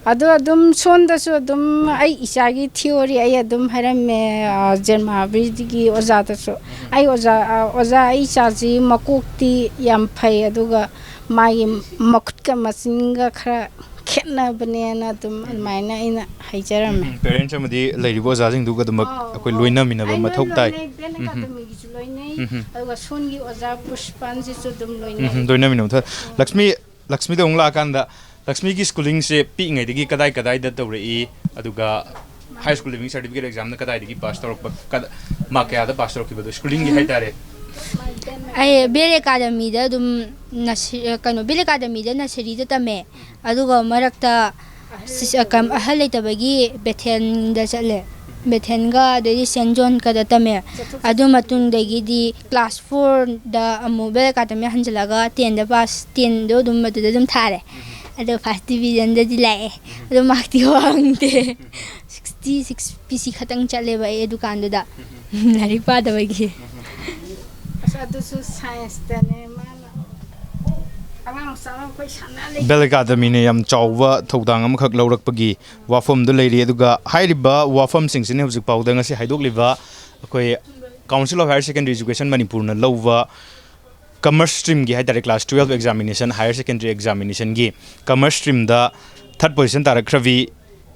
ꯑꯗꯣ ꯑꯗꯨꯝ ꯁꯣꯝꯗꯁꯨ ꯑꯗꯨꯝ ꯑꯩ ꯏꯆꯥꯒꯤ ꯊꯤꯑꯣꯔꯤ ꯑꯩ ꯑꯗꯨꯝ ꯍꯥꯏꯔꯝꯃꯦ, ꯑ, ꯖꯦꯟꯃꯥꯕꯤꯒꯤ ꯑꯣꯖꯥꯗꯁꯨ꯫ "ꯑꯩ ꯑꯣꯖꯥ, ꯑ, ꯑꯣꯖꯥ, ꯑꯩ ꯏꯆꯥꯁꯤ ꯃꯀꯣꯛꯇꯤ ꯌꯥꯝ ꯐꯩ, ꯑꯗꯨꯒ ꯃꯥꯒꯤ ꯃꯈꯨꯠꯀ ꯃꯆꯤꯟꯒ ꯈꯔ ꯈꯦꯠꯅꯕꯅꯦꯅ" ꯑꯗꯨꯝ ꯑꯗꯨꯃꯥꯏꯅ ꯑꯩꯅ ꯍꯥꯏꯖꯔꯝꯃꯦ꯫ ꯎꯝ, parents ꯑꯃꯗꯤ ꯂꯩꯔꯤꯕ ꯑꯣꯖꯥꯁꯤꯡꯗꯨꯒ ꯑꯗꯨꯃꯛ ꯑꯧ, ꯑꯩꯈꯣꯏ ꯑꯧ꯫ ꯂꯣꯏꯅꯃꯤꯟꯅꯕ ꯑꯩ ꯂꯣꯏ ꯃꯊꯧ ꯇꯥꯏ꯫ ꯂꯣꯏꯅꯩ, ꯕꯦꯟ ꯎꯝ꯫ ꯑꯦꯀꯥꯗꯃꯤꯒꯤꯁꯨ ꯂꯣꯏꯅꯩ, ꯎꯝ꯫ ꯑꯗꯨꯒ ꯁꯣꯟꯒꯤ ꯑꯣꯖꯥ ꯄꯨꯁꯄꯥꯟꯁꯤꯁꯨ ꯑꯗꯨꯝ ꯂꯣꯏꯅꯩ꯫ ꯎꯝ, ꯂꯣꯏꯅꯃꯤꯟꯅꯕ ꯃꯊꯧ꯫ ꯂꯛꯁꯃꯤ, ꯂꯛꯁꯃꯤꯗ ꯑꯃꯨꯛ ꯂꯥꯛꯑꯀꯥꯟꯗ, ꯂꯛꯁꯃꯤꯒꯤ schooling ꯁꯦ ꯄꯤꯛꯏꯉꯩꯗꯒꯤ ꯀꯗꯥꯏ ꯀꯗꯥꯏꯗ ꯇꯧꯔꯛꯏ? ꯑꯗꯨꯒ high school leaving certificate exam ꯅ ꯀꯗꯥꯏꯗꯒꯤ pass ꯇꯧꯔꯛꯄ, ꯀꯗ-, mark ꯀꯌꯥꯗ pass ꯇꯧꯔꯛꯈꯤꯕꯗꯣ? Schooling ꯒꯤ ꯍꯥꯏꯇꯥꯔꯦ꯫ ꯑꯩ ꯕꯦꯜ ꯑꯦꯀꯥꯗꯃꯤꯗ ꯑꯗꯨꯝ ꯅꯁ-, ꯀꯩꯅꯣ, ꯕꯦꯜ ꯑꯦꯀꯥꯗꯃꯤꯗ nursery ꯗ ꯇꯝꯃꯦ꯫ ꯑꯗꯨꯒ ꯃꯔꯛꯇ ꯁꯤꯁ-, ꯀꯝ-, ꯑꯍꯜ ꯂꯩꯇꯕꯒꯤ ꯕꯦꯊꯦꯟꯗ ꯆꯠꯂꯦ꯫ ꯕꯦꯊꯦꯟꯒ ꯑꯗꯩꯗꯤ ꯁꯦꯟ ꯖꯣꯟꯒꯗ ꯇꯝꯃꯦ꯫ ꯑꯗꯨ ꯃꯇꯨꯡꯗꯒꯤꯗꯤ class four ꯗ ꯑꯃꯨꯛ ꯕꯦꯜ ꯑꯦꯀꯥꯗꯃꯤ ꯍꯟꯖꯤꯜꯂꯒ ten ꯗ pass, ten ꯗꯣ ꯑꯗꯨꯝ ꯑꯗꯨꯗ ꯑꯗꯨꯝ ꯊꯥꯔꯦ꯫ ꯑꯗꯣ first division ꯗꯗꯤ ꯂꯥꯛꯑꯦ꯫ ꯑꯗꯣ mark ꯇꯤ ꯋꯥꯡꯗꯦ꯫ Sixty six P C ꯈꯛꯇꯪ ꯆꯠꯂꯦꯕ ꯑꯩ ꯑꯗꯨꯀꯥꯟꯗꯨꯗ꯫ ꯂꯥꯏꯔꯤꯛ ꯄꯥꯗꯕꯒꯤ꯫ ꯑꯁ, ꯑꯗꯨꯁꯨ science ꯇꯅꯦ ꯃꯥꯅ꯫ ꯑꯉꯥꯡ ꯃꯆꯥ ꯑꯃ ꯑꯩꯈꯣꯏ ꯁꯥꯟꯅ ꯂꯩ꯫ ꯕꯦꯜ ꯑꯦꯀꯥꯗꯃꯤꯅ ꯌꯥꯝ ꯆꯥꯎꯕ ꯊꯧꯗꯥꯡ ꯑꯃꯈꯛ ꯂꯧꯔꯛꯄꯒꯤ ꯋꯥꯐꯝꯗꯨ ꯂꯩꯔꯤ꯫ ꯑꯗꯨꯒ ꯍꯥꯏꯔꯤꯕ ꯋꯥꯐꯝꯁꯤꯡꯁꯤꯅ ꯍꯧꯖꯤꯛ ꯐꯥꯎꯗ ꯉꯁꯤ ꯍꯥꯏꯗꯣꯛꯂꯤꯕ ꯑꯩꯈꯣꯏ Council of Higher Secondary Education ꯃꯅꯤꯄꯨꯔꯅ ꯂꯧꯕ commerce stream ꯒꯤ ꯍꯥꯏꯇꯥꯔꯦ, class twelve examination, higher secondary examination ꯒꯤ commerce stream ꯗ third position ꯇꯥꯔꯛꯈ꯭ꯔꯕꯤ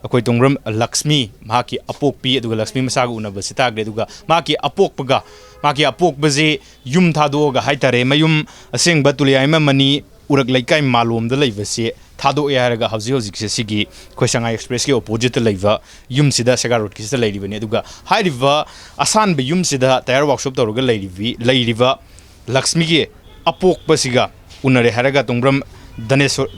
ꯑꯩꯈꯣꯏ ꯇꯣꯡꯕ꯭ꯔꯝ ꯂꯛꯁꯃꯤ, ꯃꯍꯥꯛꯀꯤ ꯑꯄꯣꯛꯄꯤ, ꯑꯗꯨꯒ ꯂꯛꯁꯃꯤ ꯃꯁꯥꯒ ꯎꯅꯕꯁꯤ ꯇꯥꯈ꯭ꯔꯦ꯫ ꯑꯗꯨꯒ ꯃꯍꯥꯛꯀꯤ ꯑꯄꯣꯛꯄꯒ, ꯃꯍꯥꯛꯀꯤ ꯑꯄꯣꯛꯄꯁꯤ ꯌꯨꯝ ꯊꯥꯗꯣꯛꯑꯒ ꯍꯥꯏꯇꯥꯔꯦ, ꯃꯌꯨꯝ ꯑꯁꯦꯡꯕ ꯇꯨꯂꯤꯌꯥꯏꯃ ꯃꯅꯤ ꯎꯔꯛ ꯂꯩꯀꯥꯏ ꯃꯥꯂꯣꯝꯗ ꯂꯩꯕꯁꯤ ꯊꯥꯗꯣꯛꯑꯦ ꯍꯥꯏꯔꯒ ꯍꯧꯖꯤꯛ ꯍꯧꯖꯤꯛꯁꯦ ꯁꯤꯒꯤ ꯑꯩꯈꯣꯏ ꯁꯉꯥꯏ express ꯀꯤ opposite ꯇ ꯂꯩꯕ ꯌꯨꯝꯁꯤꯗ, ꯁꯦꯒꯥ road ꯀꯤꯁꯤꯗ ꯂꯩꯔꯤꯕꯅꯤ꯫ ꯑꯗꯨꯒ ꯍꯥꯏꯔꯤꯕ ꯑꯁꯥꯟꯕ ꯌꯨꯝꯁꯤꯗ tyre workshop ꯇꯧꯔꯒ ꯂꯩꯔꯤꯕꯤ-, ꯂꯩꯔꯤꯕ ꯂꯛꯁꯃꯤꯒꯤ ꯑꯄꯣꯛꯄꯁꯤꯒ ꯎꯅꯔꯦ ꯍꯥꯏꯔꯒ ꯇꯣꯡꯕ꯭ꯔꯝ ꯙꯅꯦꯁꯣꯔ,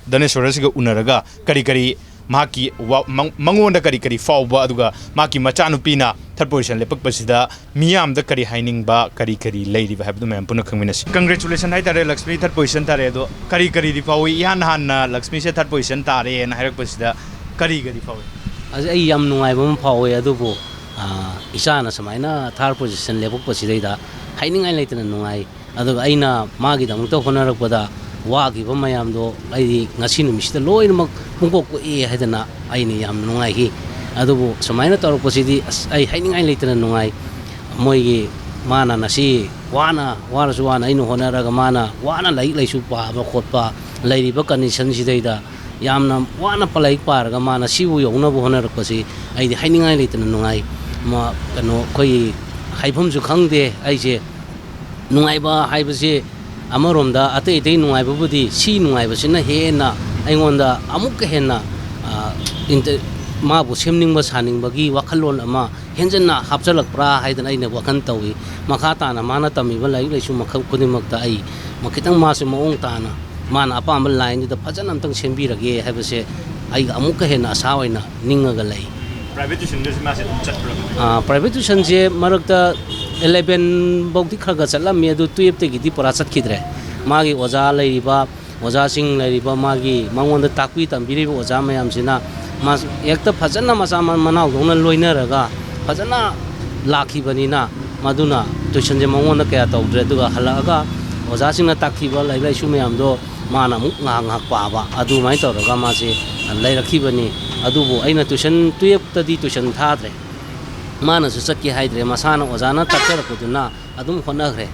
ꯙꯅꯦꯁꯣꯔꯁꯤꯒ ꯎꯅꯔꯒ ꯀꯔꯤ ꯀꯔꯤ ꯃꯍꯥꯛꯀꯤ ꯋꯥ-, ꯃꯪ-, ꯃꯉꯣꯟꯗ ꯀꯔꯤ ꯀꯔꯤ ꯐꯥꯎꯕ, ꯑꯗꯨꯒ ꯃꯍꯥꯛꯀꯤ ꯃꯆꯥꯅꯨꯄꯤꯅ ꯊꯥꯔꯠ ꯄꯣꯖꯤꯁꯟ ꯂꯦꯞꯄꯛꯄꯁꯤꯗ ꯃꯤꯌꯥꯝꯗ ꯀꯔꯤ ꯍꯥꯏꯅꯤꯡꯕ, ꯀꯔꯤ ꯀꯔꯤ ꯂꯩꯔꯤꯕ ꯍꯥꯏꯕꯗꯨ ꯃꯌꯥꯝ ꯄꯨꯟꯅ ꯈꯪꯃꯤꯟꯅꯁꯤ꯫ ꯀꯪꯒ꯭ꯔꯦꯆꯨꯂꯦꯁꯟ ꯍꯥꯏꯇꯥꯔꯦ, ꯂꯛꯁꯃꯤ ꯊꯥꯔꯠ ꯄꯣꯖꯤꯁꯟ ꯇꯥꯔꯦ꯫ ꯑꯗꯣ ꯀꯔꯤ ꯀꯔꯤꯗꯤ ꯐꯥꯎꯏ? ꯏꯍꯥꯟ ꯍꯥꯟꯅ ꯂꯛꯁꯃꯤꯁꯦ ꯊꯥꯔꯠ ꯄꯣꯖꯤꯁꯟ ꯇꯥꯔꯦꯅ ꯍꯥꯏꯔꯛꯄꯁꯤꯗ ꯀꯔꯤ ꯀꯔꯤ ꯐꯥꯎꯏ? ꯑꯁ, ꯑꯩ ꯌꯥꯝ ꯅꯨꯡꯉꯥꯏꯕ ꯑꯃ ꯐꯥꯎꯋꯦ, ꯑꯗꯨꯕꯨ, ꯑ, ꯏꯆꯥꯅ ꯁꯨꯃꯥꯏꯅ ꯊꯥꯔꯠ ꯄꯣꯖꯤꯁꯟ ꯂꯦꯞꯄꯛꯄꯁꯤꯗꯩꯗ ꯍꯥꯏꯅꯤꯡꯉꯥꯏ ꯂꯩꯇꯅ ꯅꯨꯡꯉꯥꯏ꯫ ꯑꯗꯨꯒ ꯑꯩꯅ ꯃꯥꯒꯤꯗꯃꯛꯇ ꯍꯣꯠꯅꯔꯛꯄꯗ ꯋꯥꯈꯤꯕ ꯃꯌꯥꯝꯗꯣ ꯑꯩꯗꯤ ꯉꯁꯤ ꯅꯨꯃꯤꯠꯁꯤꯗ ꯂꯣꯏꯅꯃꯛ ꯄꯨꯡꯀꯣꯛ ꯀꯣꯛꯏ ꯍꯥꯏꯗꯅ ꯑꯩꯅ ꯌꯥꯝ ꯅꯨꯡꯉꯥꯏꯈꯤ꯫ ꯑꯗꯨꯕꯨ ꯁꯨꯃꯥꯏꯅ ꯇꯧꯔꯛꯄꯁꯤꯗꯤ ꯑꯁ, ꯑꯩ ꯍꯥꯏꯅꯤꯡꯉꯥꯏ ꯂꯩꯇꯅ ꯅꯨꯡꯉꯥꯏ꯫ ꯃꯣꯏꯒꯤ ꯃꯥꯅ ꯉꯁꯤ ꯋꯥꯅ, ꯋꯥꯔꯁꯨ ꯋꯥꯅ ꯑꯩꯅ ꯍꯣꯠꯅꯔꯒ ꯃꯥꯅ ꯋꯥꯅ ꯂꯥꯏꯔꯤꯛ ꯂꯥꯏꯁꯨ ꯄꯥꯕ ꯈꯣꯠꯄ ꯂꯩꯔꯤꯕ ꯀꯟꯗꯤꯁꯟꯁꯤꯗꯩꯗ ꯌꯥꯝꯅ ꯋꯥꯅ ꯄ-, ꯂꯥꯏꯔꯤꯛ ꯄꯥꯔꯒ ꯃꯥꯅ ꯁꯤꯕꯨ ꯌꯧꯅꯕ ꯍꯣꯠꯅꯔꯛꯄꯁꯤ ꯑꯩꯗꯤ ꯍꯥꯏꯅꯤꯡꯉꯥꯏ ꯂꯩꯇꯅ ꯅꯨꯡꯉꯥꯏ꯫ ꯃ-, ꯀꯩꯅꯣ, ꯑꯩꯈꯣꯏꯒꯤ ꯍꯥꯏꯐꯝꯁꯨ ꯈꯪꯗꯦ ꯑꯩꯁꯦ꯫ ꯅꯨꯡꯉꯥꯏꯕ ꯍꯥꯏꯕꯁꯤ ꯑꯃꯔꯣꯝꯗ ꯑꯇꯩ ꯑꯇꯩ ꯅꯨꯡꯉꯥꯏꯕꯕꯨꯗꯤ ꯁꯤ ꯅꯨꯡꯉꯥꯏꯕꯁꯤꯅ ꯍꯦꯟꯅ ꯑꯩꯉꯣꯟꯗ ꯑꯃꯨꯛꯀ ꯍꯦꯟꯅ, ꯑ, ꯏꯟꯇ-, ꯃꯥꯕꯨ ꯁꯦꯝꯅꯤꯡꯕ ꯁꯥꯅꯤꯡꯕꯒꯤ ꯋꯥꯈꯜꯂꯣꯟ ꯑꯃ ꯍꯦꯟꯖꯟꯅ ꯍꯥꯞꯆꯜꯂꯛꯄ꯭ꯔꯥ ꯍꯥꯏꯗꯅ ꯑꯩꯅ ꯋꯥꯈꯜ ꯇꯧꯏ꯫ ꯃꯈꯥ ꯇꯥꯅ ꯃꯥꯅ ꯇꯝꯃꯤꯕ ꯂꯥꯏꯔꯤꯛ ꯂꯥꯏꯁꯨ ꯃꯈꯜ ꯈꯨꯗꯤꯡꯃꯛꯇ ꯑꯩ ꯃ-, ꯈꯤꯇꯪ ꯃꯥꯁꯦ ꯃꯑꯣꯡ ꯇꯥꯅ ꯃꯥꯅ ꯑꯄꯥꯝꯕ ꯂꯥꯏꯟꯗꯨꯗ ꯐꯖꯅ ꯑꯝꯇꯪ ꯁꯦꯝꯕꯤꯔꯒꯦ ꯍꯥꯏꯕꯁꯦ ꯑꯩꯒ ꯑꯃꯨꯛꯀ ꯍꯦꯟꯅ ꯑꯁꯥ ꯑꯣꯏꯅ ꯅꯤꯡꯉꯒ ꯂꯩ꯫ ꯄ꯭ꯔꯥꯏꯚꯦꯠ ꯇ꯭ꯌꯨꯁꯟꯗꯁꯨ ꯃꯥꯁꯦ ꯑꯗꯨꯝ ꯆꯠꯄ꯭ꯔꯕ? ꯑꯥ, ꯄ꯭ꯔꯥꯏꯚꯦꯠ ꯇ꯭ꯌꯨꯁꯟꯁꯦ ꯃꯔꯛꯇ ꯑꯦꯂꯦꯚꯦꯟ ꯐꯥꯎꯗꯤ ꯈꯔ ꯈꯔ ꯆꯠꯂꯝꯃꯤ, ꯑꯗꯨ ꯇꯨꯌꯦꯜꯞꯇꯒꯤꯗꯤ ꯄꯨꯔꯥ ꯆꯠꯈꯤꯗ꯭ꯔꯦ꯫ ꯃꯥꯒꯤ ꯑꯣꯖꯥ ꯂꯩꯔꯤꯕ, ꯑꯣꯖꯥꯁꯤꯡ ꯂꯩꯔꯤꯕ, ꯃꯥꯒꯤ ꯃꯉꯣꯟꯗ ꯇꯥꯛꯄꯤ ꯇꯝꯕꯤꯔꯤꯕ ꯑꯣꯖꯥ ꯃꯌꯥꯝꯁꯤꯅ ꯃꯥ ꯍꯦꯛꯇ ꯐꯖꯅ ꯃꯆꯥ ꯃ-, ꯃꯅꯥꯎꯗꯧꯅ ꯂꯣꯏꯅꯔꯒ ꯐꯖꯅ ꯂꯥꯛꯈꯤꯕꯅꯤꯅ, ꯃꯗꯨꯅ ꯇ꯭ꯌꯨꯁꯟꯁꯦ ꯃꯉꯣꯟꯗ ꯀꯌꯥ ꯇꯧꯗ꯭ꯔꯦ꯫ ꯑꯗꯨꯒ ꯍꯜꯂꯛꯑꯒ ꯑꯣꯖꯥꯁꯤꯡꯅ ꯇꯥꯛꯈꯤꯕ ꯂꯥꯏꯔꯤꯛ ꯂꯥꯏꯁꯨ ꯃꯌꯥꯝꯗꯣ ꯃꯥꯅ ꯑꯃꯨꯛ ꯉꯥꯏꯍꯥꯛ ꯉꯥꯏꯍꯥꯛ ꯄꯥꯕ, ꯑꯗꯨꯃꯥꯏꯅ ꯇꯧꯔꯒ ꯃꯥꯁꯦ ꯂꯩꯔꯛꯈꯤꯕꯅꯤ꯫ ꯑꯗꯨꯕꯨ ꯑꯩꯅ ꯇ꯭ꯌꯨꯁꯟ, ꯇꯨꯌꯦꯜꯞꯇꯗꯤ ꯇ꯭ꯌꯨꯁꯟ ꯊꯥꯗ꯭ꯔꯦ꯫ ꯃꯥꯅꯁꯨ ꯆꯠꯀꯦ ꯍꯥꯏꯗ꯭ꯔꯦ, ꯃꯁꯥꯅ ꯑꯣꯖꯥꯅ ꯇꯥꯛꯆꯔꯛꯄꯗꯨꯅ ꯑꯗꯨꯝ ꯍꯣꯠꯅꯈ꯭ꯔꯦ꯫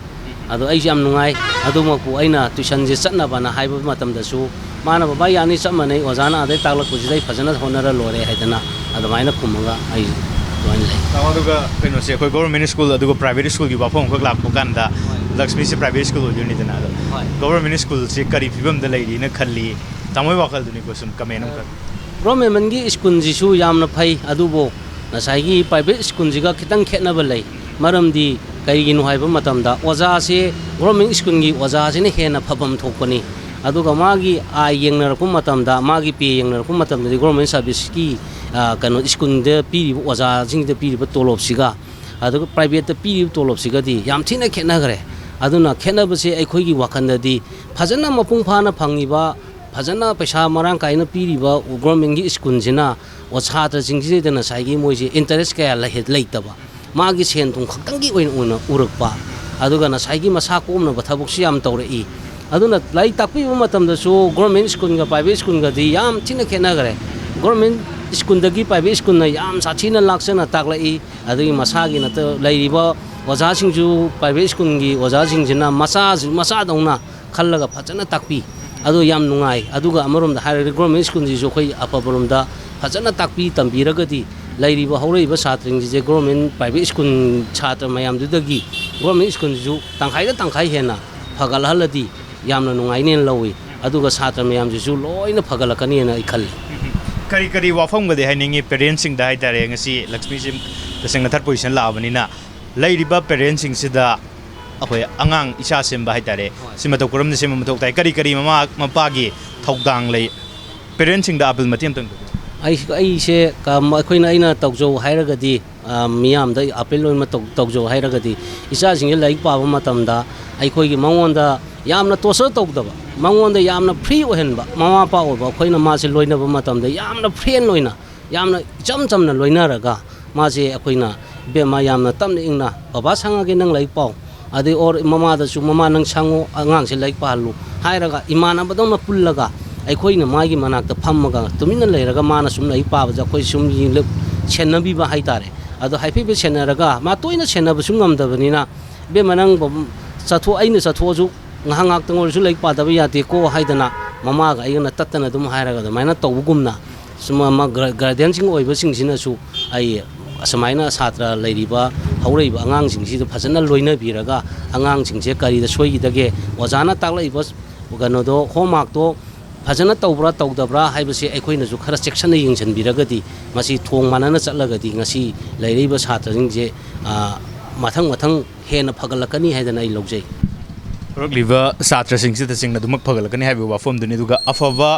ꯑꯗꯣ ꯑꯩꯁꯨ ꯌꯥꯝ ꯅꯨꯡꯉꯥꯏ꯫ ꯑꯗꯨꯃꯛꯄꯨ ꯑꯩꯅ ꯇ꯭ꯌꯨꯁꯟꯁꯦ ꯆꯠꯅꯕꯅ ꯍꯥꯏꯕ ꯃꯇꯝꯗꯁꯨ ꯃꯥꯅ, "ꯕꯕꯥ, ꯌꯥꯅꯤ, ꯆꯞ ꯃꯥꯟꯅꯩ, ꯑꯣꯖꯥꯅ ꯑꯗꯩ ꯇꯥꯛꯂꯛꯄꯁꯤꯗ ꯑꯩ ꯐꯖꯅ ꯍꯣꯠꯅꯔ ꯂꯣꯏꯔꯦ" ꯍꯥꯏꯗꯅ ꯑꯗꯨꯃꯥꯏꯅ ꯈꯨꯝꯃꯒ ꯑꯩ ꯑꯗꯨꯃꯥꯏꯅ ꯂꯩ꯫ ꯇꯥꯃꯣ, ꯑꯗꯨꯒ ꯀꯩꯅꯣꯁꯦ, ꯑꯩꯈꯣꯏ ꯒꯣꯕꯔꯃꯦꯟ ꯁ꯭ꯀꯨꯜ ꯑꯗꯨꯒ ꯄ꯭ꯔꯥꯏꯚꯦꯠ ꯁ꯭ꯀꯨꯜꯒꯤ ꯋꯥꯐꯝ ꯑꯃꯈꯛ ꯂꯥꯛꯄ ꯀꯥꯟꯗ, ꯍꯣꯏ꯫ ꯂꯛꯁꯃꯤꯁꯦ ꯄ꯭ꯔꯥꯏꯚꯦꯠ ꯁ꯭ꯀꯨꯜ ꯑꯣꯏꯗꯣꯏꯅꯤꯗꯅ, ꯑꯗꯣ ꯍꯣꯏ꯫ ꯒꯣꯕꯔꯃꯦꯟ ꯁ꯭ꯀꯨꯜꯁꯦ ꯀꯔꯤ ꯐꯤꯕꯝꯗ ꯂꯩꯔꯤꯅ ꯈꯜꯂꯤ? ꯇꯥꯃꯣꯒꯤ ꯋꯥꯈꯜꯗꯨꯅꯤꯀꯣ, ꯁꯨꯝ ꯀꯃꯦꯟ ꯑꯃꯈꯛ꯫ ꯒꯣꯕꯔꯃꯦꯟꯒꯤ ꯁ꯭ꯀꯨꯜꯁꯤꯁꯨ ꯌꯥꯝꯅ ꯐꯩ, ꯑꯗꯨꯕꯨ ꯉꯁꯥꯏꯒꯤ ꯄ꯭ꯔꯥꯏꯚꯦꯠ ꯁ꯭ꯀꯨꯜꯁꯤꯒ ꯈꯤꯇꯪ ꯈꯦꯠꯅꯕ ꯂꯩ꯫ ꯃꯔꯝꯗꯤ ꯀꯔꯤꯒꯤꯅꯣ ꯍꯥꯏꯕ ꯃꯇꯝꯗ ꯑꯣꯖꯥꯁꯦ, ꯒꯣꯕꯔꯃꯦꯟ ꯁ꯭ꯀꯨꯜꯒꯤ ꯑꯣꯖꯥꯁꯤꯅ ꯍꯦꯟꯅ ꯐꯐꯝ ꯊꯣꯛꯄꯅꯤ꯫ ꯑꯗꯨꯒ ꯃꯥꯒꯤ ꯑꯥꯏ ꯌꯦꯡꯅꯔꯛꯄ ꯃꯇꯝꯗ, ꯃꯥꯒꯤ ꯄꯦ ꯌꯦꯡꯅꯔꯛꯄ ꯃꯇꯝꯗꯗꯤ ꯒꯣꯔꯃꯦꯟ ꯁꯥꯔꯚꯤꯁꯀꯤ, ꯑ, ꯀꯩꯅꯣ, ꯁ꯭ꯀꯨꯜꯗ ꯄꯤꯔꯤꯕ ꯑꯣꯖꯥꯁꯤꯡꯗ ꯄꯤꯔꯤꯕ ꯇꯣꯂꯣꯞꯁꯤꯒ, ꯑꯗꯨꯒ ꯄ꯭ꯔꯥꯏꯚꯦꯠꯇ ꯄꯤꯔꯤꯕ ꯇꯣꯂꯣꯞꯁꯤꯒꯗꯤ ꯌꯥꯝ ꯊꯤꯅ ꯈꯦꯠꯅꯈ꯭ꯔꯦ꯫ ꯑꯗꯨꯅ ꯈꯦꯠꯅꯕꯁꯦ ꯑꯩꯈꯣꯏꯒꯤ ꯋꯥꯈꯜꯗꯗꯤ ꯐꯖꯅ ꯃꯄꯨꯡ ꯐꯥꯅ ꯐꯪꯉꯤꯕ, ꯐꯖꯅ ꯄꯩꯁꯥ ꯃꯔꯥꯡ ꯀꯥꯏꯅ ꯄꯤꯔꯤꯕ ꯒꯣꯔꯃꯦꯟꯒꯤ ꯁ꯭ꯀꯨꯜꯁꯤꯅ ꯁꯥꯇ꯭ꯔꯁꯤꯡꯁꯤꯗ ꯉꯁꯥꯏꯒꯤ ꯃꯣꯏꯁꯦ ꯏꯟꯇꯔꯦꯁ ꯀꯌꯥ ꯂꯩꯍꯦ-, ꯂꯩꯇꯕ, ꯃꯥꯒꯤ ꯁꯦꯟ ꯊꯨꯝ ꯈꯛꯇꯪꯒꯤ ꯑꯣꯏꯅ, ꯑꯣꯏꯅ ꯎꯔꯛꯄ, ꯑꯗꯨꯒ ꯉꯁꯥꯏꯒꯤ ꯃꯁꯥ ꯀꯣꯝꯅꯕ ꯊꯕꯛꯁꯨ ꯌꯥꯝ ꯇꯧꯔꯛꯏ꯫ ꯑꯗꯨꯅ ꯂꯥꯏꯔꯤꯛ ꯇꯥꯛꯄꯤꯕ ꯃꯇꯝꯗꯁꯨ ꯒꯣꯔꯃꯦꯟ ꯁ꯭ꯀꯨꯜꯒ ꯄ꯭ꯔꯥꯏꯚꯦꯠ ꯁ꯭ꯀꯨꯜꯒꯗꯤ ꯌꯥꯝ ꯊꯤꯅ ꯈꯦꯠꯅꯈ꯭ꯔꯦ꯫ ꯒꯣꯔꯃꯦꯟ ꯁ꯭ꯀꯨꯜꯗꯒꯤ ꯄ꯭ꯔꯥꯏꯚꯦꯠ ꯁ꯭ꯀꯨꯜꯅ ꯌꯥꯝ ꯁꯥꯊꯤꯅ ꯂꯥꯛꯆꯅ ꯇꯥꯛꯂꯛꯏ꯫ ꯑꯗꯒꯤ ꯃꯁꯥꯒꯤ ꯅꯠꯇ-, ꯂꯩꯔꯤꯕ ꯑꯣꯖꯥꯁꯤꯡꯁꯨ, ꯄ꯭ꯔꯥꯏꯚꯦꯠ ꯁ꯭ꯀꯨꯜꯒꯤ ꯑꯣꯖꯥꯁꯤꯡꯁꯤꯅ ꯃꯆꯥꯁꯨ, ꯃꯆꯥꯗꯧꯅ ꯈꯜꯂꯒ ꯐꯖꯅ ꯇꯥꯛꯄꯤ꯫ ꯑꯗꯨ ꯌꯥꯝ ꯅꯨꯡꯉꯥꯏ꯫ ꯑꯗꯨꯒ ꯑꯃꯔꯣꯝꯗ ꯍꯥꯏꯔꯒꯗꯤ ꯒꯣꯔꯃꯦꯟ ꯁ꯭ꯀꯨꯜꯁꯤꯁꯨ ꯑꯩꯈꯣꯏ ꯑꯐꯕꯔꯣꯝꯗ ꯐꯖꯅ ꯇꯥꯛꯄꯤ ꯇꯝꯕꯤꯔꯒꯗꯤ ꯂꯩꯔꯤꯕ ꯍꯧꯔꯛꯏꯕ ꯁꯥꯇ꯭ꯔꯁꯤꯡꯁꯦ ꯒꯣꯔꯃꯦꯟ ꯄ꯭ꯔꯥꯏꯚꯦꯠ ꯁ꯭ꯀꯨꯜ ꯁꯥꯇ꯭ꯔ ꯃꯌꯥꯝꯗꯨꯗꯒꯤ ꯒꯣꯔꯃꯦꯟ ꯁ꯭ꯀꯨꯜꯁꯤꯁꯨ ꯇꯪꯈꯥꯏꯗ ꯇꯪꯈꯥꯏ ꯍꯦꯟꯅ ꯐꯒꯠꯍꯜꯂꯗꯤ ꯌꯥꯝꯅ ꯅꯨꯡꯉꯥꯏꯅꯦꯅ ꯂꯧꯏ꯫ ꯑꯗꯨꯒ ꯁꯥꯇ꯭ꯔ ꯃꯌꯥꯝꯁꯤꯁꯨ ꯂꯣꯏꯅ ꯐꯒꯠꯂꯛꯀꯅꯤꯅ ꯑꯩ ꯈꯜꯂꯤ꯫ ꯀꯔꯤ ꯀꯔꯤ ꯋꯥꯐꯝꯒꯗꯤ ꯍꯥꯏꯅꯤꯡꯉꯤ ꯄꯦꯔꯦꯟꯁꯁꯤꯡꯗ ꯍꯥꯏꯇꯥꯔꯦ? ꯉꯁꯤ ꯂꯛꯁꯃꯤꯁꯤ ꯇꯁꯦꯡꯅ ꯊꯥꯔꯠ ꯄꯣꯖꯤꯁꯟ ꯂꯥꯛꯑꯕꯅꯤꯅ ꯂꯩꯔꯤꯕ ꯄꯦꯔꯦꯟꯁꯁꯤꯡꯁꯤꯗ ꯑꯩꯈꯣꯏ ꯑꯉꯥꯡ ꯏꯆꯥ ꯁꯦꯝꯕ ꯍꯥꯏꯇꯥꯔꯦ, ꯁꯤ ꯃꯇꯧ ꯀꯔꯝꯅ ꯁꯦꯝꯕ ꯃꯊꯧ ꯇꯥꯏ? ꯀꯔꯤ ꯀꯔꯤ ꯃꯃꯥ ꯃꯄꯥꯒꯤ ꯊꯧꯗꯥꯡ ꯂꯩ? ꯄꯦꯔꯦꯟꯁꯁꯤꯡꯗ ꯑꯄꯤꯜ ꯃꯇꯦꯛ ꯑꯃꯇꯪ ꯇꯧꯕꯤꯌꯨ꯫ ꯑꯩ, ꯑꯩꯁꯦ ꯀ-, ꯑꯩꯈꯣꯏꯅ, ꯑꯩꯅ ꯇꯧꯖꯧ ꯍꯥꯏꯔꯒꯗꯤ, ꯑ, ꯃꯤꯌꯥꯝꯗ ꯑꯄꯤꯜ ꯑꯣꯏꯅ ꯇꯧ-, ꯇꯧꯖꯧ ꯍꯥꯏꯔꯒꯗꯤ, ꯏꯆꯥꯁꯤꯡꯁꯦ ꯂꯥꯏꯔꯤꯛ ꯄꯥꯕ ꯃꯇꯝꯗ ꯑꯩꯈꯣꯏꯒꯤ ꯃꯉꯣꯟꯗ ꯌꯥꯝꯅ ꯇꯣꯔꯆꯔ ꯇꯧꯗꯕ, ꯃꯉꯣꯟꯗ ꯌꯥꯝꯅ ꯐ꯭ꯔꯤ ꯑꯣꯏꯍꯟꯕ, ꯃꯃꯥ ꯃꯄꯥ ꯑꯣꯏꯕ ꯑꯩꯈꯣꯏꯅ ꯃꯥꯁꯦ ꯂꯣꯏꯅꯕ ꯃꯇꯝꯗ ꯌꯥꯝꯅ ꯐ꯭ꯔꯦꯟ ꯑꯣꯏꯅ, ꯌꯥꯝꯅ ꯏꯆꯝ ꯆꯝꯅ ꯂꯣꯏꯅꯔꯒ, ꯃꯥꯁꯦ ꯑꯩꯈꯣꯏꯅ, "ꯏꯕꯦꯝꯃ, ꯌꯥꯝꯅ ꯇꯞꯅ ꯏꯪꯅ ꯕꯕꯥ ꯁꯪꯉꯒꯦ, ꯅꯪ ꯂꯥꯏꯔꯤꯛ ꯄꯥꯎ", ꯑꯗꯩ ꯑꯣꯔ ꯃꯃꯥꯗꯁꯨ, "ꯃꯃꯥ, ꯅꯪ ꯁꯪꯉꯣ, ꯑꯉꯥꯡꯁꯦ ꯂꯥꯏꯔꯤꯛ ꯄꯥꯍꯜꯂꯨ" ꯍꯥꯏꯔꯒ, ꯏꯃꯥꯟꯅꯕꯗꯧꯅ ꯄꯨꯜꯂꯒ ꯑꯩꯈꯣꯏꯅ ꯃꯥꯒꯤ ꯃꯅꯥꯛꯇ ꯐꯝꯃꯒ ꯇꯨꯃꯤꯟꯅ ꯂꯩꯔꯒ ꯃꯥꯅ ꯁꯨꯝ ꯂꯥꯏꯔꯤꯛ ꯄꯥꯕꯁꯦ ꯑꯩꯈꯣꯏ ꯁꯨꯝ ꯌꯦꯡꯂ-, ꯁꯦꯟꯅꯕꯤꯕ ꯍꯥꯏꯇꯥꯔꯦ꯫ ꯑꯗꯣ ꯍꯥꯏꯐꯦꯠ ꯍꯥꯏꯐꯦꯠ ꯁꯦꯟꯅꯔꯒ, ꯃꯥ ꯇꯣꯏꯅ ꯁꯦꯟꯅꯕꯁꯨ ꯉꯝꯗꯕꯅꯤꯅ, "ꯏꯕꯦꯝꯃ, ꯅꯪ ꯆꯠꯊꯣꯛ-, ꯑꯩꯅ ꯆꯠꯊꯣꯛꯑꯁꯨ ꯉꯥꯏꯍꯥꯛ ꯉꯥꯏꯍꯥꯛꯇꯪ ꯑꯣꯏꯔꯁꯨ ꯂꯥꯏꯔꯤꯛ ꯄꯥꯗꯕ ꯌꯥꯗꯦꯀꯣ" ꯍꯥꯏꯗꯅ ꯃꯃꯥꯒ ꯑꯩꯒꯅ ꯇꯠꯇꯅ ꯑꯗꯨꯝ ꯍꯥꯏꯔꯒ ꯑꯗꯨꯃꯥꯏꯅ ꯇꯧꯕꯒꯨꯝꯅ, ꯁꯨꯝ ꯑꯃ ꯒꯥꯔ-, ꯒꯥꯔꯗꯤꯌꯟꯁꯤꯡ ꯑꯣꯏꯕꯁꯤꯡꯁꯤꯅꯁꯨ ꯑꯩ ꯑꯁꯨꯃꯥꯏꯅ ꯁꯥꯇ꯭ꯔ ꯂꯩꯔꯤꯕ, ꯍꯧꯔꯛꯏꯕ ꯑꯉꯥꯡꯁꯤꯡꯁꯤꯗ ꯐꯖꯅ ꯂꯣꯏꯅꯕꯤꯔꯒ, ꯑꯉꯥꯡꯁꯤꯡꯁꯦ ꯀꯔꯤꯗ ꯁꯣꯏꯈꯤꯗꯒꯦ, ꯑꯣꯖꯥꯅ ꯇꯥꯛꯂꯛꯏꯕ ꯀꯩꯅꯣꯗꯣ, ꯍꯣꯝꯋꯥꯛꯇꯣ ꯐꯖꯅ ꯇꯧꯕ꯭ꯔꯥ ꯇꯧꯗꯕ꯭ꯔꯥ ꯍꯥꯏꯕꯁꯦ ꯑꯩꯈꯣꯏꯅꯁꯨ ꯈꯔ ꯆꯦꯛꯁꯟꯅ ꯌꯦꯡꯁꯤꯟꯕꯤꯔꯒꯗꯤ, ꯃꯁꯤ ꯊꯣꯡ ꯃꯥꯟꯅꯅ ꯆꯠꯂꯒꯗꯤ ꯉꯁꯤ ꯂꯩꯔꯛꯏꯕ ꯁꯥꯇ꯭ꯔꯁꯤꯡꯁꯦ, ꯑ, ꯃꯊꯪ ꯃꯊꯪ ꯍꯦꯟꯅ ꯐꯒꯠꯂꯛꯀꯅꯤ ꯍꯥꯏꯗꯅ ꯑꯩ ꯂꯧꯖꯩ꯫ ꯍꯧꯔꯛꯂꯤꯕ ꯁꯥꯇ꯭ꯔꯁꯤꯡꯁꯤꯗ ꯇꯁꯦꯡꯅ ꯑꯗꯨꯃꯛ ꯐꯒꯠꯂꯛꯀꯅꯤ ꯍꯥꯏꯕꯒꯤ ꯋꯥꯐꯝꯗꯨꯅꯤ꯫ ꯑꯗꯨꯒ ꯑꯐꯕ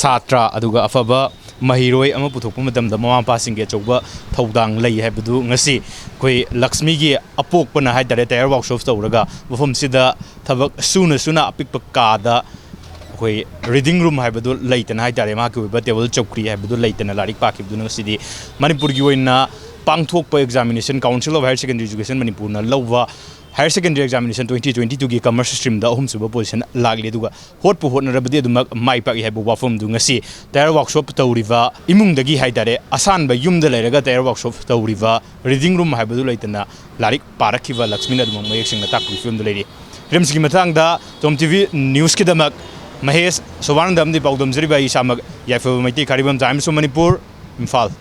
ꯁꯥꯇ꯭ꯔ, ꯑꯗꯨꯒ ꯑꯐꯕ ꯃꯍꯩꯔꯣꯏ ꯑꯃ ꯄꯨꯊꯣꯛꯄ ꯃꯇꯝꯗ ꯃꯃꯥ ꯃꯄꯥꯁꯤꯡꯒꯤ ꯑꯆꯧꯕ ꯊꯧꯗꯥꯡ ꯂꯩ ꯍꯥꯏꯕꯗꯨ ꯉꯁꯤ ꯑꯩꯈꯣꯏ ꯂꯛꯁꯃꯤꯒꯤ ꯑꯄꯣꯛꯄꯅ ꯍꯥꯏꯇꯥꯔꯦ, ꯇꯥꯌꯔ ꯋꯥꯛꯁꯣꯞ ꯇꯧꯔꯒ ꯃꯐꯝꯁꯤꯗ ꯊꯕꯛ ꯁꯨꯅ ꯁꯨꯅ ꯑꯄꯤꯛꯄ ꯀꯥꯗ ꯑꯩꯈꯣꯏ ꯔꯤꯗꯤꯡ ꯔꯨꯝ ꯍꯥꯏꯕꯗꯨ ꯂꯩꯇꯅ ꯍꯥꯏꯇꯥꯔꯦ, ꯃꯍꯥꯛꯀꯤ ꯑꯣꯏꯕ ꯇꯦꯕꯜ ꯆꯧꯀ꯭ꯔꯤ ꯍꯥꯏꯕꯗꯨ ꯂꯩꯇꯅ ꯂꯥꯏꯔꯤꯛ ꯄꯥꯈꯤꯕꯗꯨꯅ ꯉꯁꯤꯗꯤ ꯃꯅꯤꯄꯨꯔꯒꯤ ꯑꯣꯏꯅ ꯄꯥꯡꯊꯣꯛꯄ examination, Council of Higher Secondary Education ꯃꯅꯤꯄꯨꯔꯅ ꯂꯧꯕ higher secondary examination twenty twenty twoꯒꯤ commerce streamꯗ ꯑꯍꯨꯝꯁꯨꯕ position ꯂꯥꯛꯂꯤ꯫ ꯑꯗꯨꯒ ꯍꯣꯠꯄꯨ ꯍꯣꯠꯅꯔꯕꯗꯤ ꯑꯗꯨꯃꯛ ꯃꯥꯏ ꯄꯥꯛꯏ ꯍꯥꯏꯕ ꯋꯥꯐꯝꯗꯨ ꯉꯁꯤ ꯇꯥꯌꯔ ꯋꯥꯛꯁꯣꯞ ꯇꯧꯔꯤꯕ ꯏꯃꯨꯡꯗꯒꯤ ꯍꯥꯏꯇꯥꯔꯦ, ꯑꯁꯥꯟꯕ ꯌꯨꯝꯗ ꯂꯩꯔꯒ ꯇꯥꯌꯔ ꯋꯥꯛꯁꯣꯞ ꯇꯧꯔꯤꯕ ꯔꯤꯗꯤꯡ ꯔꯨꯝ ꯍꯥꯏꯕꯗꯨ ꯂꯩꯇꯅ ꯂꯥꯏꯔꯤꯛ ꯄꯥꯔꯛꯈꯤꯕ ꯂꯛꯁꯃꯤꯅ ꯑꯗꯨꯃꯛ ꯃꯌꯦꯛ ꯁꯦꯡꯅ ꯇꯥꯛꯄꯒꯤ ꯐꯤꯕꯝꯗ ꯂꯩꯔꯤ꯫ ꯍꯤꯔꯝꯁꯤꯒꯤ ꯃꯇꯥꯡꯗ ꯇꯣꯝ ꯇꯤ ꯚꯤ ꯅ꯭ꯌꯨꯁꯀꯤꯗꯃꯛ ꯃꯍꯦꯁ ꯁꯣꯚꯥꯅꯟꯗ ꯑꯃꯗꯤ ꯄꯥꯎꯗꯝꯖꯔꯤꯕ ꯑꯩ ꯏꯁꯥꯃꯛ ꯌꯥꯏꯐꯕ Meitei ꯈꯥꯔꯤꯕꯝ Times of Manipur, Imphal.